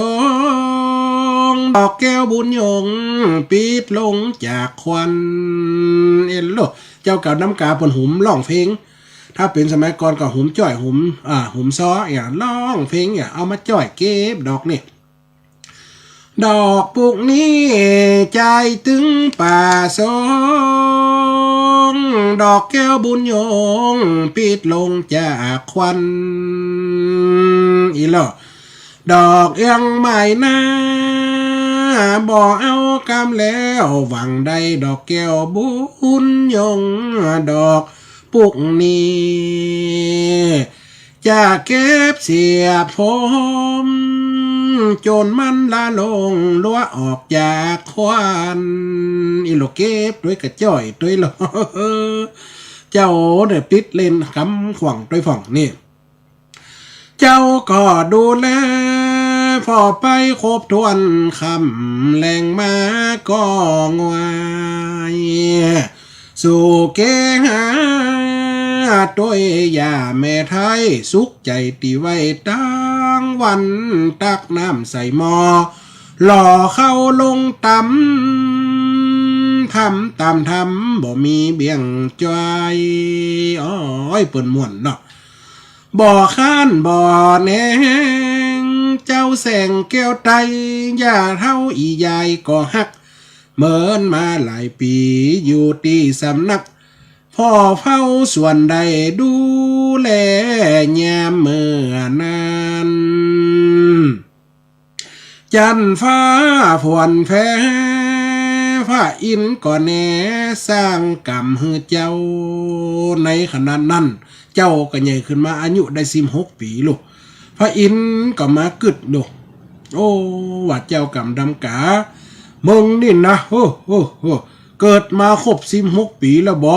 ง ดอกแก้วบุญยง ปิดลงจากขวัญ เอ็นโล เจ้ากำนำก๋าเปิ้นหุ่มร้องเพลง ถ้าเป๋นสมัยก่อนก็หุ่มจ้อย หุ่ม อ่า หุ่มซอ อย่าง ร้องเพลง อย่าง เอามาจ้อยเก็บดอกนี่ ดอกปุกนี้ จ่ายตึงป่าโสง ดอกแก้วบุญยง ปิดลงจากขวัญ อีโหล ดอกเอื้องไม้หน้า บ่เอากำแล้ว หวังได้ดอกแก้วบุญยงดอกปุกนี้ จะเก็บเสียบผม จนมันละลงลัวออกจากควัน อีหลอเก็บตวยกระจ้อยตวยหลอ เจ้าเนี่ยติดเล่นกำขว้างตวยพ่องนี่ เจ้าก็ดูแลผ่อไปครบถ้วน ค่ำแลงมาก็งวย สู่เกหาตวยย่าแม่ไท้ สุขใจตี้ไหว้ตังวัน ตักน้ำใส่หม้อ หล่อเข้าลงต๋ำ ทำต๋ามธรรม บ่มีเบี่ยงจอย โอ้ย เปิ้นม่วนเนาะ บ่ค้านบ่แหนง เจ้าแสงแก้วไต ย่าเฒ่าอี่ยายก็ฮัก เหมินมาหลายปี๋อยู่ตี้สำนัก ผ่อเฝ้าสวนได้ดูแลยามเมื่อนั้น จันทร์ฟ้าฝนแผ่ พระอินทร์ก็แหนสร้างกรรมหื้อเจ้า ในขณะนั้น เจ้าก็ใหญ่ขึ้นมา อายุได้สิบหกปี๋ลูก พระอินทร์ก็มากึ๊ดลูก โอ้ ว่าเจ้ากำดำก๋า มึงนี่นะ โอ้ โอ้ โอ้ เกิดมาครบสิบหกปี๋แล้วบ่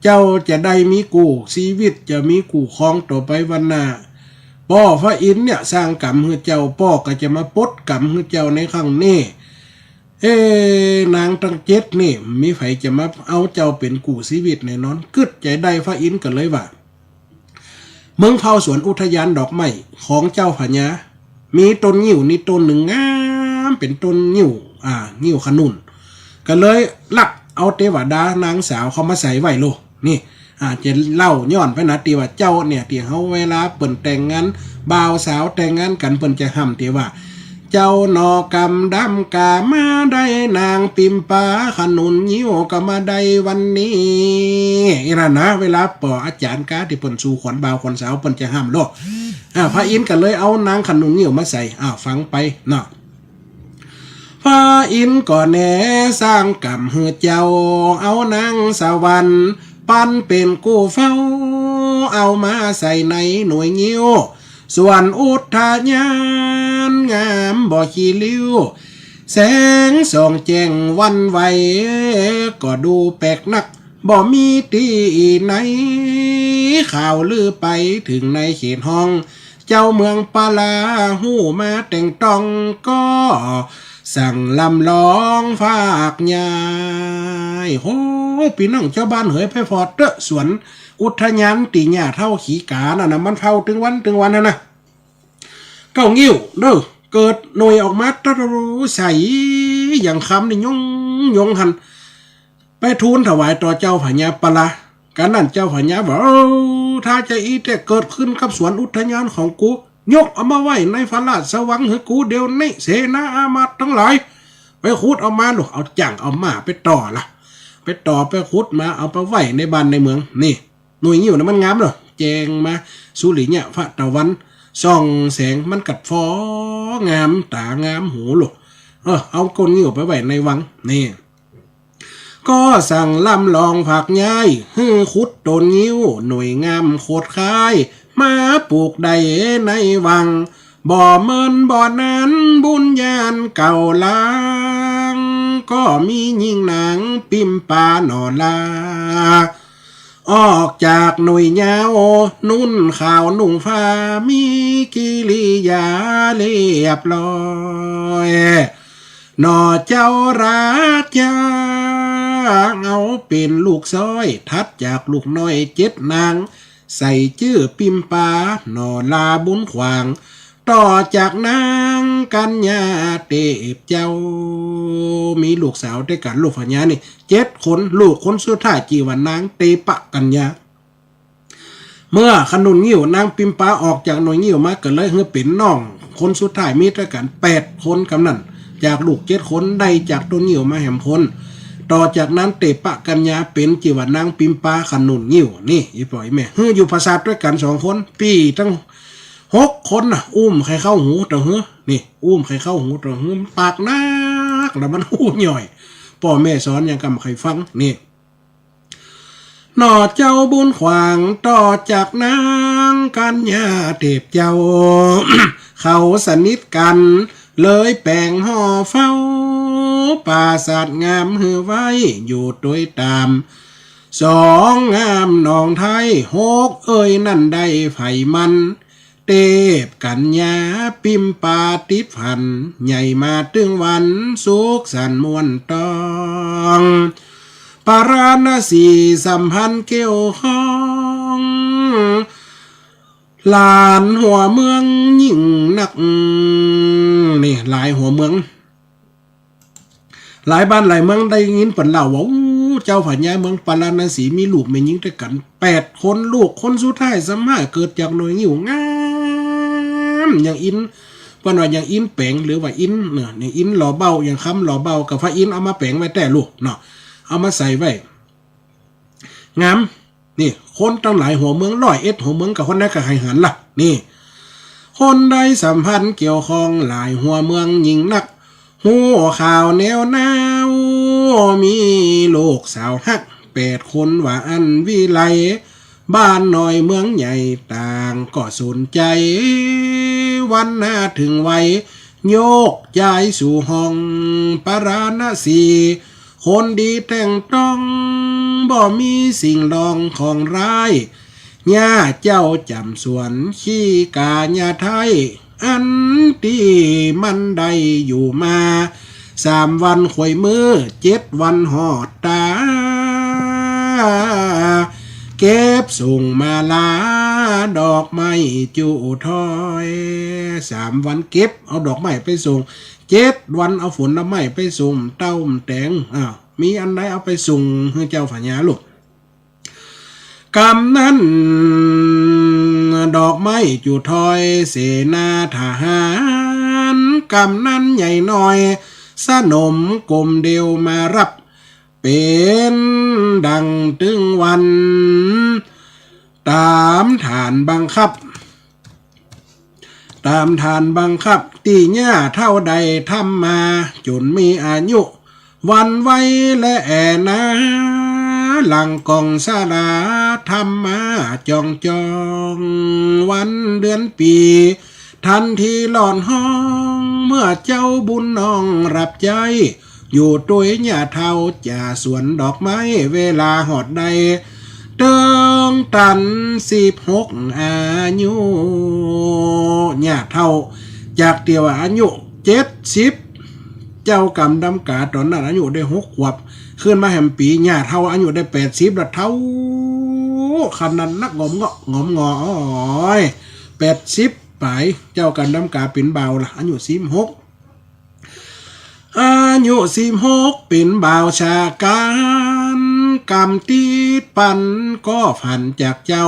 เจ้าจะได้มีกู้ชีวิต จะมีกู้ครองต่อไปวันหน้า ป้อพระอินทร์เนี่ยสร้างกรรมหื้อเจ้า ป้อก็จะมาปลดกรรมหื้อเจ้าในครั้งนี้ เอ๊ะ นางตังเจ็ดนี่ มีใผจะมาเอาเจ้าเป๋นกู้ชีวิตแน่นอน กึ๊ดใจ๋ได้ พระอินทร์ก็เลยว่า มึงเฝ้าสวนอุทยานดอกไม้ของเจ้าพญา มีต้นงิ้วนี่ต้นนึ่งงาม เป๋นต้นงิ้ว อ่า งิ้วขนุน ก็เลยลักเอาเตวดานางสาวเข้ามาใส่ไว้โลด นี่ อ่า จะเล่าย้อนไปนะ ตี้ว่าเจ้าเนี่ย ตี้เฮาเวลาเปิ้นแต่งงาน บ่าวสาวแต่งงานกั๋น เปิ้นจะฮ่ำตี้ว่า เจ้าหนอกำดำก๋ามาได้นางปิมปา ขนุนงิ้วก็มาได้วันนี้ อี้นั่นนะ เวลาป้ออาจ๋ารย์ก๊า ตี้เปิ้นสู่ขวัญบ่าวขวัญสาว เปิ้นจะฮ่ำโลด อ่า พระอินทร์ก็เลยเอานางขนุนงิ้วมาใส่ อ่า ฟังไปเนาะ พระอินทร์ก็แหนสร้างกรรมหื้อเจ้า เอานางสวรรค์ปันเป๋นกู้เฝ้า เอามาใส่ในหน่วยงิ้ว สวนอุทยานงามบ่ขี้ริ้ว แสงส่องแจ้งหวั่นไหว ก็ดูแปลกนัก บ่มีตี้ไหน ข่าวลือไปเถิงในเขตฮ้อง เจ้าเมืองปาลาฮู้มาแตงต้อง ก็สั่งลำร้องฝากย้าย โห ปี้น้องจาวบ้านเหย ไปผ่อเต๊อะ สวนอุทยานตี้ย่าเฒ่าขี้ก๋านั่นนะ มันเฝ้าตึงวันตึงวันหั้นนะ เก้างิ้วเน่อ เกิดหน่วยออกมา ตะลุใสอย่างคำนี่ยงยงหั้น ไปทูลถวายต่อเจ้าพญาปาลา กั๋นนั้นเจ้าพญาว่า เออ ถ้าจะอี้แต๊เกิดขึ้นกับสวนอุทยานของกู ยกเอามาไว้ในพระราชวังหื้อกูเดี๋ยวนี้ เสนาอามาตย์ตังหลาย ไปขุดเอามาลูก เอาจ้างเอาม้าไปต่อละ ไปต่อไปขุดมา เอาไปไว้ในบ้านในเมือง นี่ หน่วยงิ้วนะมันงามเนาะ แจ้งมาสุริยะ พระตะวัน ส่องแสง มันกัดฟองามต๋างามหูลูก เออ เอาก้นงิ้วไปไว้ในวัง นี่ ก็สั่งลำร้องฝากย้าย หื้อขุดต้นงิ้วหน่วยงามโคตรคาย มาปลูกได้ในวัง บ่เมินบ่นานบุญญาณเก่าลาง ก็มีญิงนางปิมปาหน่อลา ออกจากหน่วยเยียะ นุ่นขาวนุ่งผ้า มีกิริยาเรียบร้อย หน่อเจ้าราชา เอาเป๋นลูกซ้อย ถัดจากลูกน้อยเจ็ดนาง ใส่จื้อปิมปา หน่อลาบุญขวาง ต่อจากนางกัญญาเตพเจ้า มีลูกสาวตวยกั๋น ลูกพญานี่ เจ็ดคน ลูกคนสุดท้ายจื้อว่านางเตปะกัญญา เมื่อขนุนงิ้วนางปิมปาออกจากหน่วยงิ้วมา ก็เลยหื้อเป๋นน้องคนสุดท้าย มีตวยกั๋นแปดคนกำนั้น จากลูกเจ็ดคน ได้จากต้นงิ้วมาแหมคน ต่อจากนั้นเตปะกัญญาเป๋นจื้อว่านางปิมปาขนุนงิ้ว นี่ อี่ป้ออี่แม่ หื้ออยู่ปราสาทตวยกั๋นสองคน ปี้ตัง หกคนน่ะ อู้ใค่เข้าหูเต้าหื้อ นี่ อู้ใค่เข้าหูเต้าหื้อ มันปากนัก แล้วมันอู้หย่อย ป้อแม่สอนหยังก็บ่ใค่ฟัง นี่ หน่อเจ้าบุญขวางต่อจากนางกัญญาเทพเจ้า เขาสนิทกั๋น เลยแป๋งห่อเฝ้า ปราสาทงามหื้อไว้อยู่ตวยต๋าม สองงามหนองไท้ หกเอ่ยนั้นได้ใผมัน เทพกัญญาปิมปาติดฝัน ใหญ่มาเถิงวันสุขสันต์ม่วนต้อง ปาราณสีสัมพันธ์เกี่ยวข้อง หลานหัวเมืองยิ่งนัก นี่ หลายหัวเมือง หลายบ้านหลายเมืองได้ยินเปิ้นเล่าว่า อู้ เจ้าพญาเมืองปาราณสีมีลูกแม่ญิงตวยกั๋นแปดคน ลูกคนสุดท้ายซ้ำหาเกิดจากหน่วยงิ้วงาม อย่างอิน เปิ้นว่าอย่างอินแป๋ง หรือว่าอินเนาะ อย่างอินหล่อเบ้า อย่างคำหล่อเบ้า ก็พระอินทร์เอามาแป๋งไว้แต๊ลูกเนาะ เอามาใส่ไว้ งาม นี่ คนตังหลายหัวเมือง ร้อยเอ็ดหัวเมือง ก็คนใดก็ใค่หันล่ะ นี่ คนได้สัมพันธ์เกี่ยวข้องหลายหัวเมืองยิ่งนัก ฮู้ข่าวแนวหนาว มีลูกสาวฮักแปดคนว่าอั้นวิไล บ้านน้อยเมืองใหญ่ต่างก็สนใจ๋ วันหน้าเถิงวัย โยกย้ายสู่ห้องปาราณสี คนดีแต่งต้อง บ่มีสิ่งลองของร้าย ญาเจ้าจ๋ำสวนขี้ก๋าญาไท้ อันตี้มันได้อยู่มา สามวันขวยมื้อ เจ็ดวันฮอดต๋า เก็บส่งมาลา ดอกไม้จุถ้อย สามวันเก็บเอาดอกไม้ไปส่ง เจ็ดวันเอาผลไม้ไปส่ง เต้าแตง อ้าว มีอันใดเอาไปส่งหื้อเจ้าพญาลูก กำนั้นดอกไม้จุถ้อยเสนาทหาร กำนั้นใหญ่น้อยสนมกลมเดียวมาฮับ เป๋นดังตึงวัน ต๋ามฐานบังคับ ต๋ามฐานบังคับ ตี้ญาเฒ่าได้ทำมา จ๋นมีอายุ วันวัยและแอ่นา หลังกองสาราทำมาจ่องจ่อง วันเดือนปี๋ ทันทีหลอดฮ้อง เมื่อเจ้าบุญน้องฮับใจ๊ อยู่ตวยญาเฒ่าจ่าสวนดอกไม้ เวลาฮอดได้เถิงตันสิบหกอายุ ญาเฒ่า จากเตี้ยว่าอายุเจ็ดสิบ เจ้ากำดำก๋าต๋อนนั้นอายุได้หกขวบ ขึ้นมาแหมปี๋ ญาเฒ่าอายุได้แปดสิบละ เฒ่าขนาดนัก งอมเงาะงอมงอ โอ้ย แปดสิบป๋าย เจ้ากำดำก๋าเป๋นบ่าวละ อายุสิบหก อายุสิบหกเป๋นบ่าวชาก๋าน กำติดปันก็ฝันจากเจ้า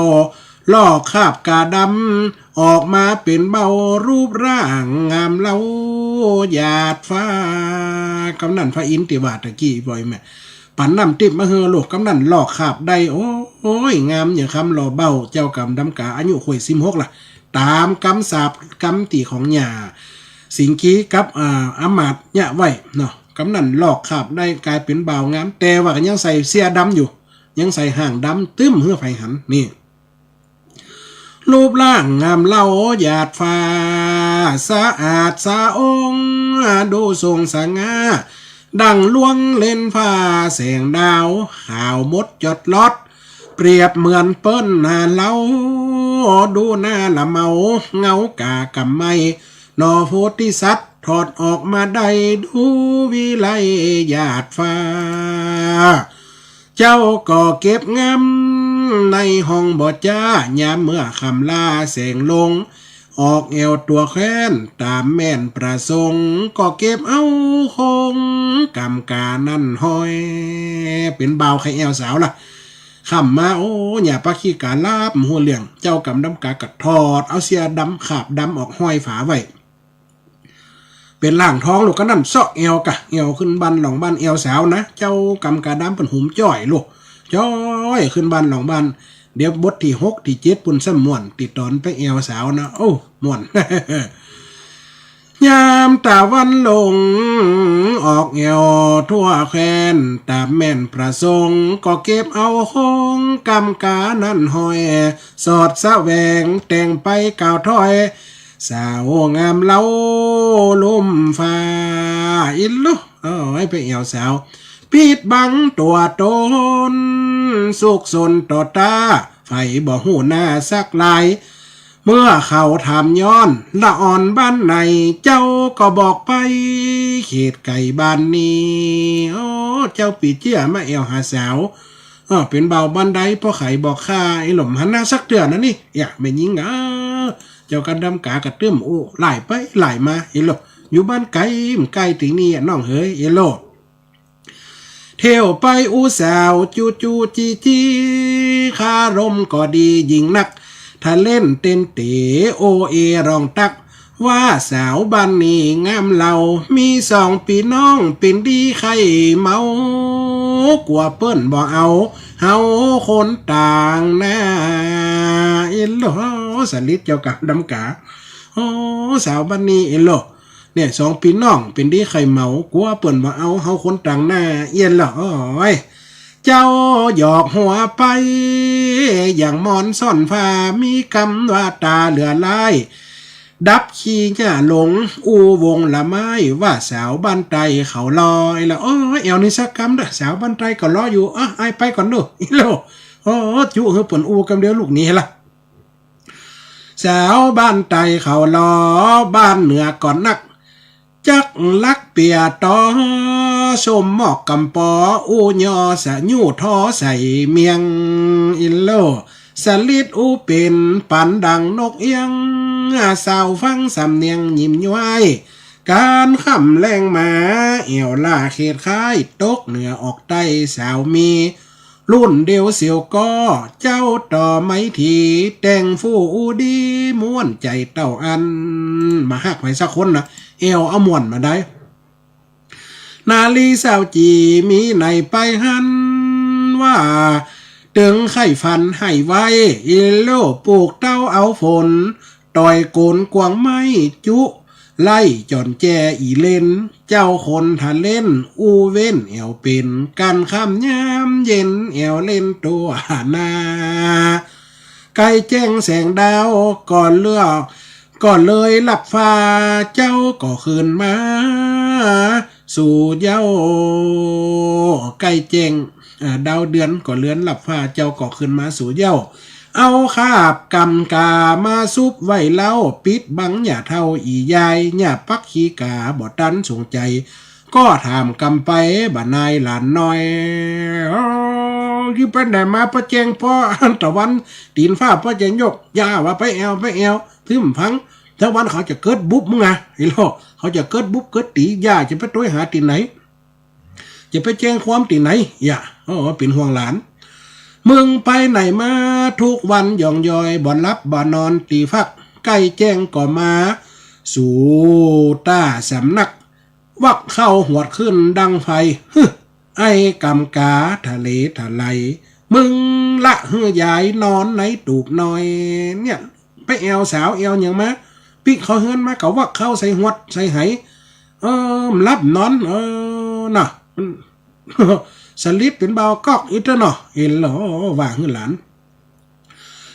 ลอกคราบกาดำ ออกมาเป๋นบ่าวรูปร่างงามเล้าหยาดฟ้า กำนั้นพระอินทร์ตี้ว่าตะกี้บ่อยแม่ ปันน้ำติ๊บมาหื้อลูก กำนั้นลอกคราบได้ โอ้ย งามอย่างคำหล่อเบ้า เจ้ากำดำก๋าอายุขวยสิบหกละ ต๋ามกำสาปกำตี๋ของย่าสิงคีกับ อ่า อำมาตย์เยียะไว้เนาะ กำนั้นลอกคราบได้ก๋ายเป๋นบ่าวงาม แต่ว่าก็ยังใส่เสื้อดำอยู่ ยังใส่ห่างดำตึ้มหื้อใผหัน นี่ รูปร่างงามเล้าหยาดฟ้า สะอาดสะออง ดูทรงสง่า ดั่งลวงเล็นฟ้าแสงดาว ขาวมดจดลอด เปรียบเหมือนเปิ้นหน้าเล้า ดูหน้าละเมา เงากากำไม้ หน่อโพธิสัตว์ ถอดออกมาได้ ดูวิไลหยาดฟ้า เจ้าก็เก็บงามในห้องบ่จ้า ยามเมื่อค่ำลาแสงลง ออกแอ่วตั๋วแคว้น ต๋ามแม่นประสงค์ ก็เก็บเอาคงกำก๋านั้นห้อย เป๋นบ่าวใค่แอ่วสาวละ ค่ำมา โอ้ ย่าปาขี้ก๋าหลับ บ่ฮู้เรื่อง เจ้ากำดำก๋าก็ถอดเอาเสื้อดำคราบดำออกห้อยฝาไว้ เป๋นล่างทองลูก กำนั้นเซาะแอ่วก่ะ แอ่วขึ้นบ้านหล่องบ้าน แอ่วสาวนะ เจ้ากำก๋าดำเปิ้นหุมจ้อยลูก จ้อยขึ้นบ้านหล่องบ้าน เดี๋ยวบทตี้หกตี้เจ็ดปุ้นซ้ำม่วน ตี้ต๋อนไปแอ่วสาวนะ โอ้ ม่วน ยามตะวันลงออกแอ่วทั่วแคว้น ต๋ามแม่นพระสงฆ์ก็เก็บเอาของกำก๋านั้นห้อย สอดแสวงแต่งไปกล่าวถ้อย สาวงามเล่าลุ่มฟ้า อิโล เอ้ย ไปแอ่วสาว ปิดบังตั๋วต๋น ซุกซนต่อต๋า ใผบ่ฮู้หน้าสักลาย เมื่อเขาถามย้อน ละอ่อนบ้านไหน เจ้าก็บอกไป เขตไก๋บ้านนี้ โอ้ เจ้าปี้เจี๊ยมาแอ่วหาสาว เออ เป๋นบ่าวบ้านใด ป้อใผบอกข้า ไอ้หล่มหันหน้าสักเตื้อนะนี่ เยียะ แม่ญิงเอ๋อ เจ้ากำดำก๋ากระตึ้มอู้ หล่ายไปหล่ายมา ไอ้หล่ม อยู่บ้านใก๋ บ่ใก้ตี้นี่อะน้องเหย ไอ้หล่ม เที่ยวไปอู้สาว จู้จู้จี้จี้ คารมก็ดียิ่งนัก ทะเล่นเต้นเต๋ โอเอร้องตัก ว่าสาวบ้านนี้งามเล่า มีสองปี้น้องเป๋นดีใค่เมา กั๋วเปิ้นบ่เอา เฮาคนต่างหน้า เอ็นโล สลิดเจ้ากำดำก๋า โอ้ สาวบ้านนี้เอ็นโล เนี่ย สองปี้น้องเป๋นดีใค่เมา กั๋วเปิ้นบ่เอา เฮาคนต่างหน้า เอ็นโล โอ้ย เจ้าหยอกหัวไป อย่างมอนซ่อนผ้า มีกำว่าต๋าเหลือลาย ดับขี้หญ้าหลง อู้วงละไม้ ว่าสาวบ้านใต้เขาลอ ไอ้ละ โอ้ย แอ่วนี่สักกำเด้อ สาวบ้านใต้เขาลออยู่ เอ้อ อ้ายไปก่อนเด้อ อิโล โอ้ จุหื้อเปิ้นอู้กำเดียวลูกนี้ละ สาวบ้านใต้เขาลอ บ้านเหนือก่อนนัก จักลักเปียตอ ส้มหมอกกำปอ อู้ย่อสะยู้ท้อใส่เมียง อิโล สลิดอู้เป๋นปันดังนกเอี้ยง สาวฟังสำเนียงยิ้มย้อย ก๋านค่ำแลงมา แอ่วล่าเขตค้าย ตกเหนือออกใต้สาวมี รุ่นเดียวเสียวก่อ เจ้าต่อไม้ถี แต่งฟู่อู้ดี ม่วนใจ๋เต้าอั้น บ่ฮักใผสักคนนะ แอ่วเอาม่วนบ่ได้ นาลีสาวจี๋มีไหนไปหัน ว่าเติงใค่ฝันให้ไว อิโล ปูกเต๊าเอาฝน ต่อยโก๋นกวางไม้จุ ไล่จ่อนแจอีเล่น เจ้าคนทะเล่น อู้เว้นแอ่วเป๋น กลางค่ำยามเย็น แอ่วเล่นตั๋วหน้า ใก้แจ้งแสงดาว ก่อนเลือก ก่อนเลยลับฟ้า เจ้าก็คืนมา สู่เหย้า ใก้แจ้ง อ่า ดาวเดือนก็เลือนลับฟ้า เจ้าก็คืนมาสู่เหย้า เอาคาบกำก๋ามาซุบไว้เล้า ปิดบังหญ้าเฒ่าอี่ยาย หญ้าปักขี้ก๋าบ่ตันสงใจ๋ ก็ถามกำไป บ่านายหลานน้อย เอ้อ ตี้ไปไหนมา ป้อแจ้ง ป้อตะวัน ตี๋นฟ้า ป้อแจ้งยก ย่าว่าไปแอ่ว ไปแอ่ว ตึ้มฟัง ตะวันเขาจะเกิดบุบมึงอะ ไอ้โล เขาจะเกิดบุบเกิดตี๋ ย่าจะไปตวยหาตี๋ไหน จะไปแจ้งความตี๋ไหน ย่า โอ้ เป๋นห่วงหลาน มึงไปไหนมาทุกวันหย่องยอย บ่หลับบ่นอนตี๋ฟัก ใก้แจ้งก็มา สู่ต้าสำนัก วักเข้าหวดขึ้นดังไฟ ฮึ ไอ้กำก๋าทะเลทะไหล มึงละหื้อยายนอนในตูบน้อย เนี่ย ไปแอ่วสาวแอ่วหยังมา ปิ๊กเข้าเฮือนมาก็วักเข้าใส่หวดใส่ไห เออ บ่หลับนอน เออ น่ะ สลิดเป๋นบ่าวก๊อกอิ้วเต๊อะเนาะ เอ็นโล ว่าหื้อหลาน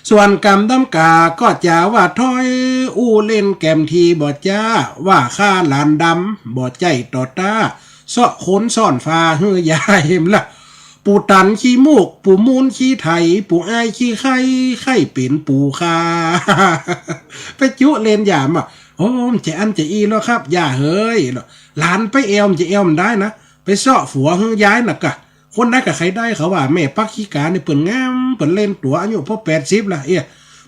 ส่วนกำดำก๋าก็จ๋าว่าถ้อย อู้เล่นแก่มทีบ่จ้า ว่าข้าหลานดำ บ่ใจ้ต่อต้า เซาะคนซ่อนฟ้าหื้อยายเห็นละ ปู่ตันขี้มูก ปู่มูนขี้ไถ ปู่อ้ายขี้ใค่ ใค่เป๋นปู่ข้า ไปจุเล่นหยามอะ โอ้ บ่ใจ้อั้นใจ้อี้แล้วครับ ย่าเหย หลานไปแอ่วบ่ใจ้แอ่วบ่ได้นะ ไปเซาะผัวหื้อยายน่ะกะ คนใดก็ใค่ได้ เขาว่าแม่ปักขี้ก๋านี่เปิ้นงาม เปิ้นเล่นตั๋ว อายุป้อแปดสิบละ เอี้ย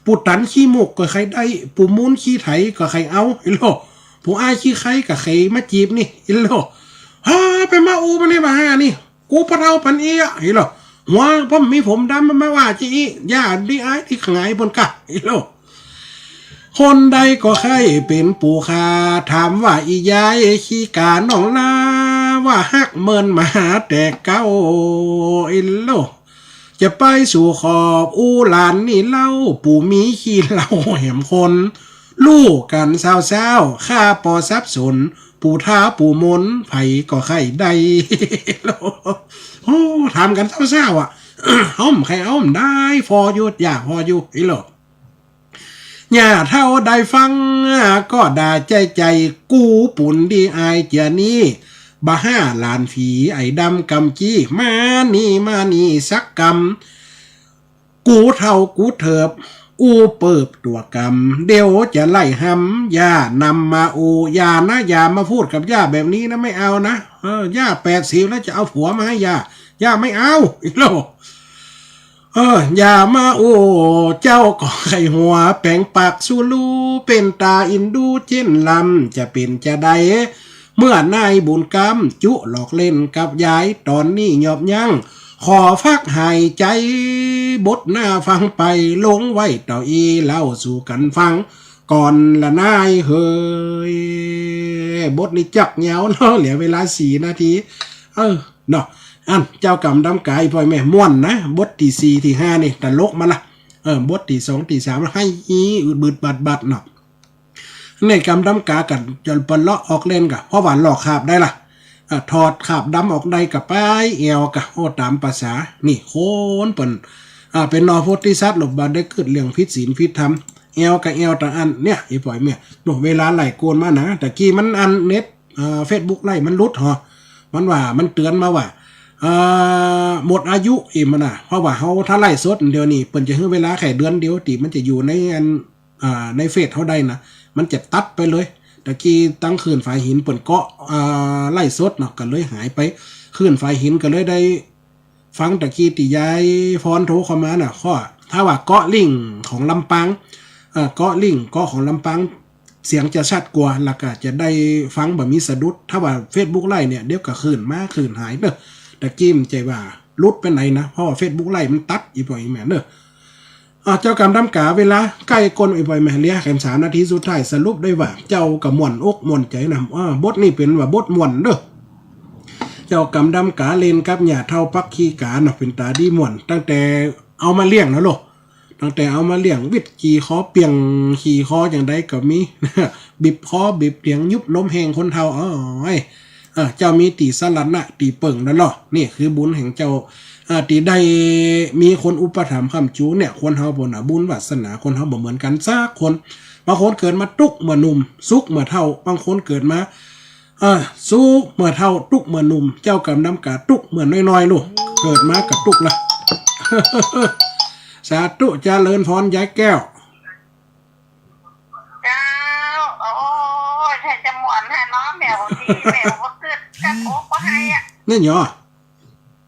ปู่ตันขี้มูกก็ใค่ได้ ปู่มูนขี้ไถก็ใค่เอา อิโล ปู่อ้ายขี้ใค่ก็ใค่มาจีบนี่ อิโล ฮา ไปมาอู้มานี่บ่าห้านี่ กูป้อเฒ่าปันอี้อะ อิโล หัวป้อมีผมดำมาว่าจะอี้ ย่าดีอ้ายตี้ขงายเปิ้นกะ อิโล คนใดก็ใค่เป๋นปู่ข้า ถามว่าอี่ยายขี้ก๋าน้องลา ว่าฮักเมินมาหาแต่เก๊า อิโล จะไปสู่ขอบอู้หลานนี่เล่า ปู่มีขี้เหล้าแหมคน ฮู้กั๋นซาวๆ ข้าปอสับสน ปู่ท้าวปู่มนต์ ใผก็ใค่ได้ โอ้ ถามกั๋นซาวๆ อะ เฮาบ่ใค่เอา บ่ได้ ผ่ออยู่ ย่าผ่ออยู่ อีหลอ ย่าเฒ่าได้ฟัง ก็ด่าใจ้ใจ๋ กู๋ปูนดีอายเจื้อนี้ บ่าห้าหลานผี ไอ้ดำกำกี้ มานี่ มานี่สักกำ กูเฒ่ากูเถิบ อู้เปิบตั๋วกำ เดี๋ยวจะไล่หำ อย่านำมาอู้ อย่านะ อย่ามาพูดกับย่าแบบนี้นะ ไม่เอานะ เออ ย่าแปดสิบแล้วจะเอาผัวมาให้ย่า ย่าไม่เอา อีหลอ เออ อย่ามาอู้ เจ้าก็ใค่หัว แป๋งปากสู่ลู่ เป๋นต๋าอินดูเจ้นลำ จะเป๋นจาใด เมื่อนายบุญกำ จุหลอกเล่นกับยาย ต๋อนนี้หยอบยั้ง ขอพักหายใจ๋ บทหน้าฟังไป ลงไว้เต้าอี้ เล่าสู่กั๋นฟัง ก่อนละนายเหย บทนี้จักยาวเนาะ เหลือเวลาสี่นาที เออ เนาะ อัน เจ้ากำดำก๋า อีป้อแม่ ม่วนนะ บทตี้สี่ตี้ห้านี่ ตลกมาละ เออ บทตี้สองตี้สาม ไห้อี๋ อึดบึดบัดบัดเนาะ นี่กำดำก๋ากั๋น จ๋นปะเลาะออกเล่นก่ะ เพราะว่าลอกคาบได้ละ อ่ะ ถอดคาบดำออกได้ก่ะ ไปแอ่วก่ะ โอ้ ต๋ามภาษา นี่คนเปิ้น อ่ะ เป๋นหน่อโพธิสัตว์ ลบบ่ได้กึ๊ดเรื่องผิดศีลผิดธรรม แอ่วก่ะแอ่วตางอั้น เนี่ย อีป้อแม่ โน่ เวลาไล่กวนมานะ ตะกี้มันอันเน็ต อ่า เฟซบุ๊กไลฟ์มันหลุดหอ มันว่า มันเตื๋อนมาว่า อ่า หมดอายุอี้มันน่ะ เพราะว่าเฮาถ้าไลฟ์สดเดี๋ยวนี้ เปิ้นจะหื้อเวลาแค่เดือนเดียว ตี้มันจะอยู่ในอัน อ่า ในเฟซเฮาได้นะ มันจะตัดไปเลย ตะกี้ตังคลื่นฝายหินเปิ้นเกาะ อ่า ไลฟ์สดเนาะ ก็เลยหายไป คลื่นฝายหินก็เลยได้ ฟังตะกี้ตี้ยายพรโทรเข้ามาน่ะ ข้อ ถ้าว่าเกาะลิงก์ของลำปาง เอ่อ เกาะลิงก์ เกาะของลำปาง เสียงจะชัดกว่า แล้วก็จะได้ฟังบ่มีสะดุด ถ้าว่าเฟซบุ๊กไลฟ์เนี่ย เดี๋ยวก็คลื่นมาคลื่นหายเนาะ ตะกี้มันใจ้ว่าหลุดไปไหนนะ เพราะว่าเฟซบุ๊กไลฟ์มันตัด อีป้ออีแม่เนาะ อ่ะ เจ้ากำดำก๋า เวลาใก้ก้น อีป้อแม่ เหลือแค่สามนาทีสุดท้าย สรุปได้ว่า เจ้าก็ม่วนอกม่วนใจ๋นะ อ่า บทนี้เป๋นว่าบทม่วนเนาะ เจ้ากำดำก๋าเล่นกับย่าเฒ่าปักขี้ก๋าเนาะ เป๋นต๋าดีม่วน ตั้งแต่เอามาเลี้ยงนะโลก ตั้งแต่เอามาเลี้ยง วิดขี่คอเปียง ขี่คออย่างใดก็มี บีบคอบีบเตียง ยุบลมแฮงคนเฒ่า โอ๊ย เออ เจ้ามีตี้สรณะตี้เปิ้งแล้วเนาะ นี่คือบุญแห่งเจ้า เอ่อ ตี้ได้มีคนอุปถัมภ์ค้ำจู เนี่ย คนเฮาปู้นน่ะ บุญวาสนาคนเฮาบ่เหมือนกั๋นสักคน บางคนเกิดมาตุ๊กข์เมื่อหนุ่ม สุขเมื่อเฒ่า บางคนเกิดมา เออ สุขเมื่อเฒ่า ตุ๊กข์เมื่อหนุ่ม เจ้ากำดำก๋าตุ๊กข์เมื่อน้อยๆ ลูก เกิดมาก็ตุ๊กข์ละ สาธุ เจริญพร ยายแก้ว เจ้า โอ้ย ใค่จะม่วนแท้เนาะ แม่ตี้ แม่บ่กึ๊ด จักอกบ่ไห้อะ นี่หยอ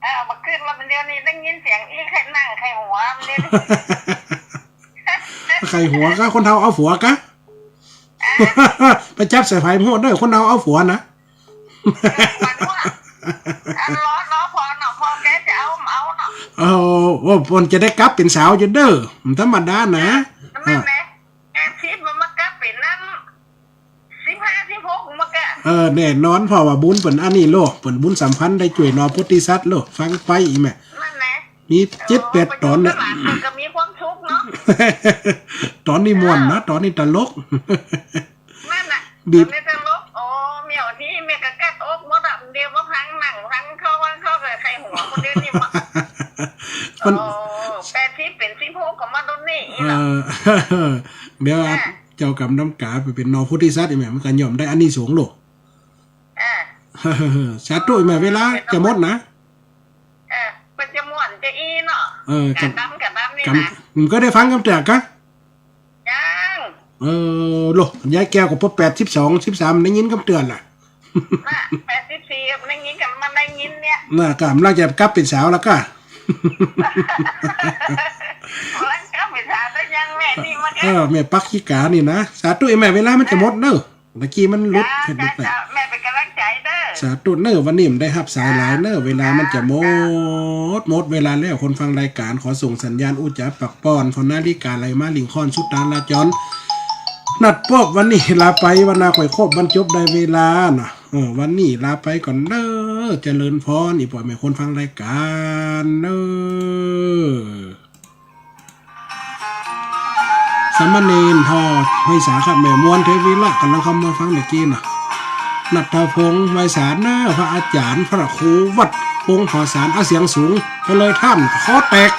เออ บ่กึ๊ดแล้ว เดี๋ยวนี้ได้ยินเสียงอี้ ใค่นั่ง ใค่หัว เดี๋ยวนี้ ใค่หัวก่ะ คนเฒ่าเอาผัวก่ะ ไปจับใส่ไผบ่ฮู้เด้อ คนเฒ่าเอาผัวนะ มันว่า อันรอ รอผ่อเนาะ ผ่อแกจะเอา เอาเนาะ เออ โอ้ เปิ้นจะได้กลับเป๋นสาวอยู่เด้อ บ่ธรรมดานะ นั่นแหละ อ่ะ แปดสิบมันมากลับเป๋นนั้น สิบห้า สิบหก มันก็ เออ แน่นอน เพราะว่าบุญเปิ้นอันนี้โลก เปิ้นบุญสัมพันธ์ได้จ้วยหน่อโพธิสัตว์โลก ฟังไปอีแม่ นั่นแหละ มีเจ็ดแปดต๋อนเนี่ย เออ เปิ้นก็มีความสุขเนาะ ต๋อนนี้ม่วนนะ ต๋อนนี้ตลก นั่นน่ะ บีบ ต๋อนนี้ตลก โอ้ แม่ตี้ แม่ก็กั๊ดอกหมดอะ เดี๋ยวมาฟังหนัง ฟังเขา ฟังเขาก็ใค่หัวคนเดียวนี่หมด มัน โอ้ แปดสิบเป๋นสิบหกก็มาโดนนี่ เออ เดี๋ยว อ่ะ เจ้ากำดำก๋าไปเป๋นหน่อโพธิสัตว์อีแม่ มันก็ย่อมได้อานิสงส์โลก อ่า สาธุอีแม่ เวลาจะหมดนะ เออ เปิ้นจะม่วนจะอี้เนาะ เออ ก๋าดำ ก๋าดำนี่นะ มันก็ได้ฟังกำเตื้อก่ะ ยัง เออ โล ยายแก้วก็พอแปดสิบสอง สิบสาม ได้ยินกำเตื้อล่ะ น่ะ แปดสิบสี่ ได้ยินกัน มันได้ยินเนี่ย น่ะ ก่ำลังจะกลับเป๋นสาวแล้วก่ะ กำลังกลับเป๋นสาวแล้วยังแม่นี่มันก็ เออ แม่ปักขี้ก๋านี่นะ สาธุอีแม่ เวลามันจะหมดเนาะ ตะกี้มันหลุด เจ้า เฟซบุ๊กไป เจ้า เจ้า แม่เป๋นก๋ำลังใจ๋เน้อ สาธุเน้อ วันนี้บ่ได้ฮับสายหลายเน้อ เวลามันจะหมด เจ้า หมดเวลาแล้ว คนฟังรายก๋าน ขอส่งสัญญาณอู้จ๋าปักป้อน เพราะนาฬิก๋าไหลมาลิงค่อน สุดตาลาจร นัดปบวันนี้ลาไป วันหน้าค่อยคบ บรรจบได้เวลาเนาะ เออ วันนี้ลาไปก่อนเน้อ เจริญพร อีป้อแม่คนฟังรายก๋านเน้อ สามเณรทอ ไพศาลครับ แม่มวลเทวีละ ก่ำลังเข้ามาฟังเมื่อกี้นะ ณัฐพงษ์ ไพศาลเน่อ พระอาจ๋ารย์ พระครูวัดปงผาสาร อ่ะ เสียงสูงไปเลยต้าน คอแตก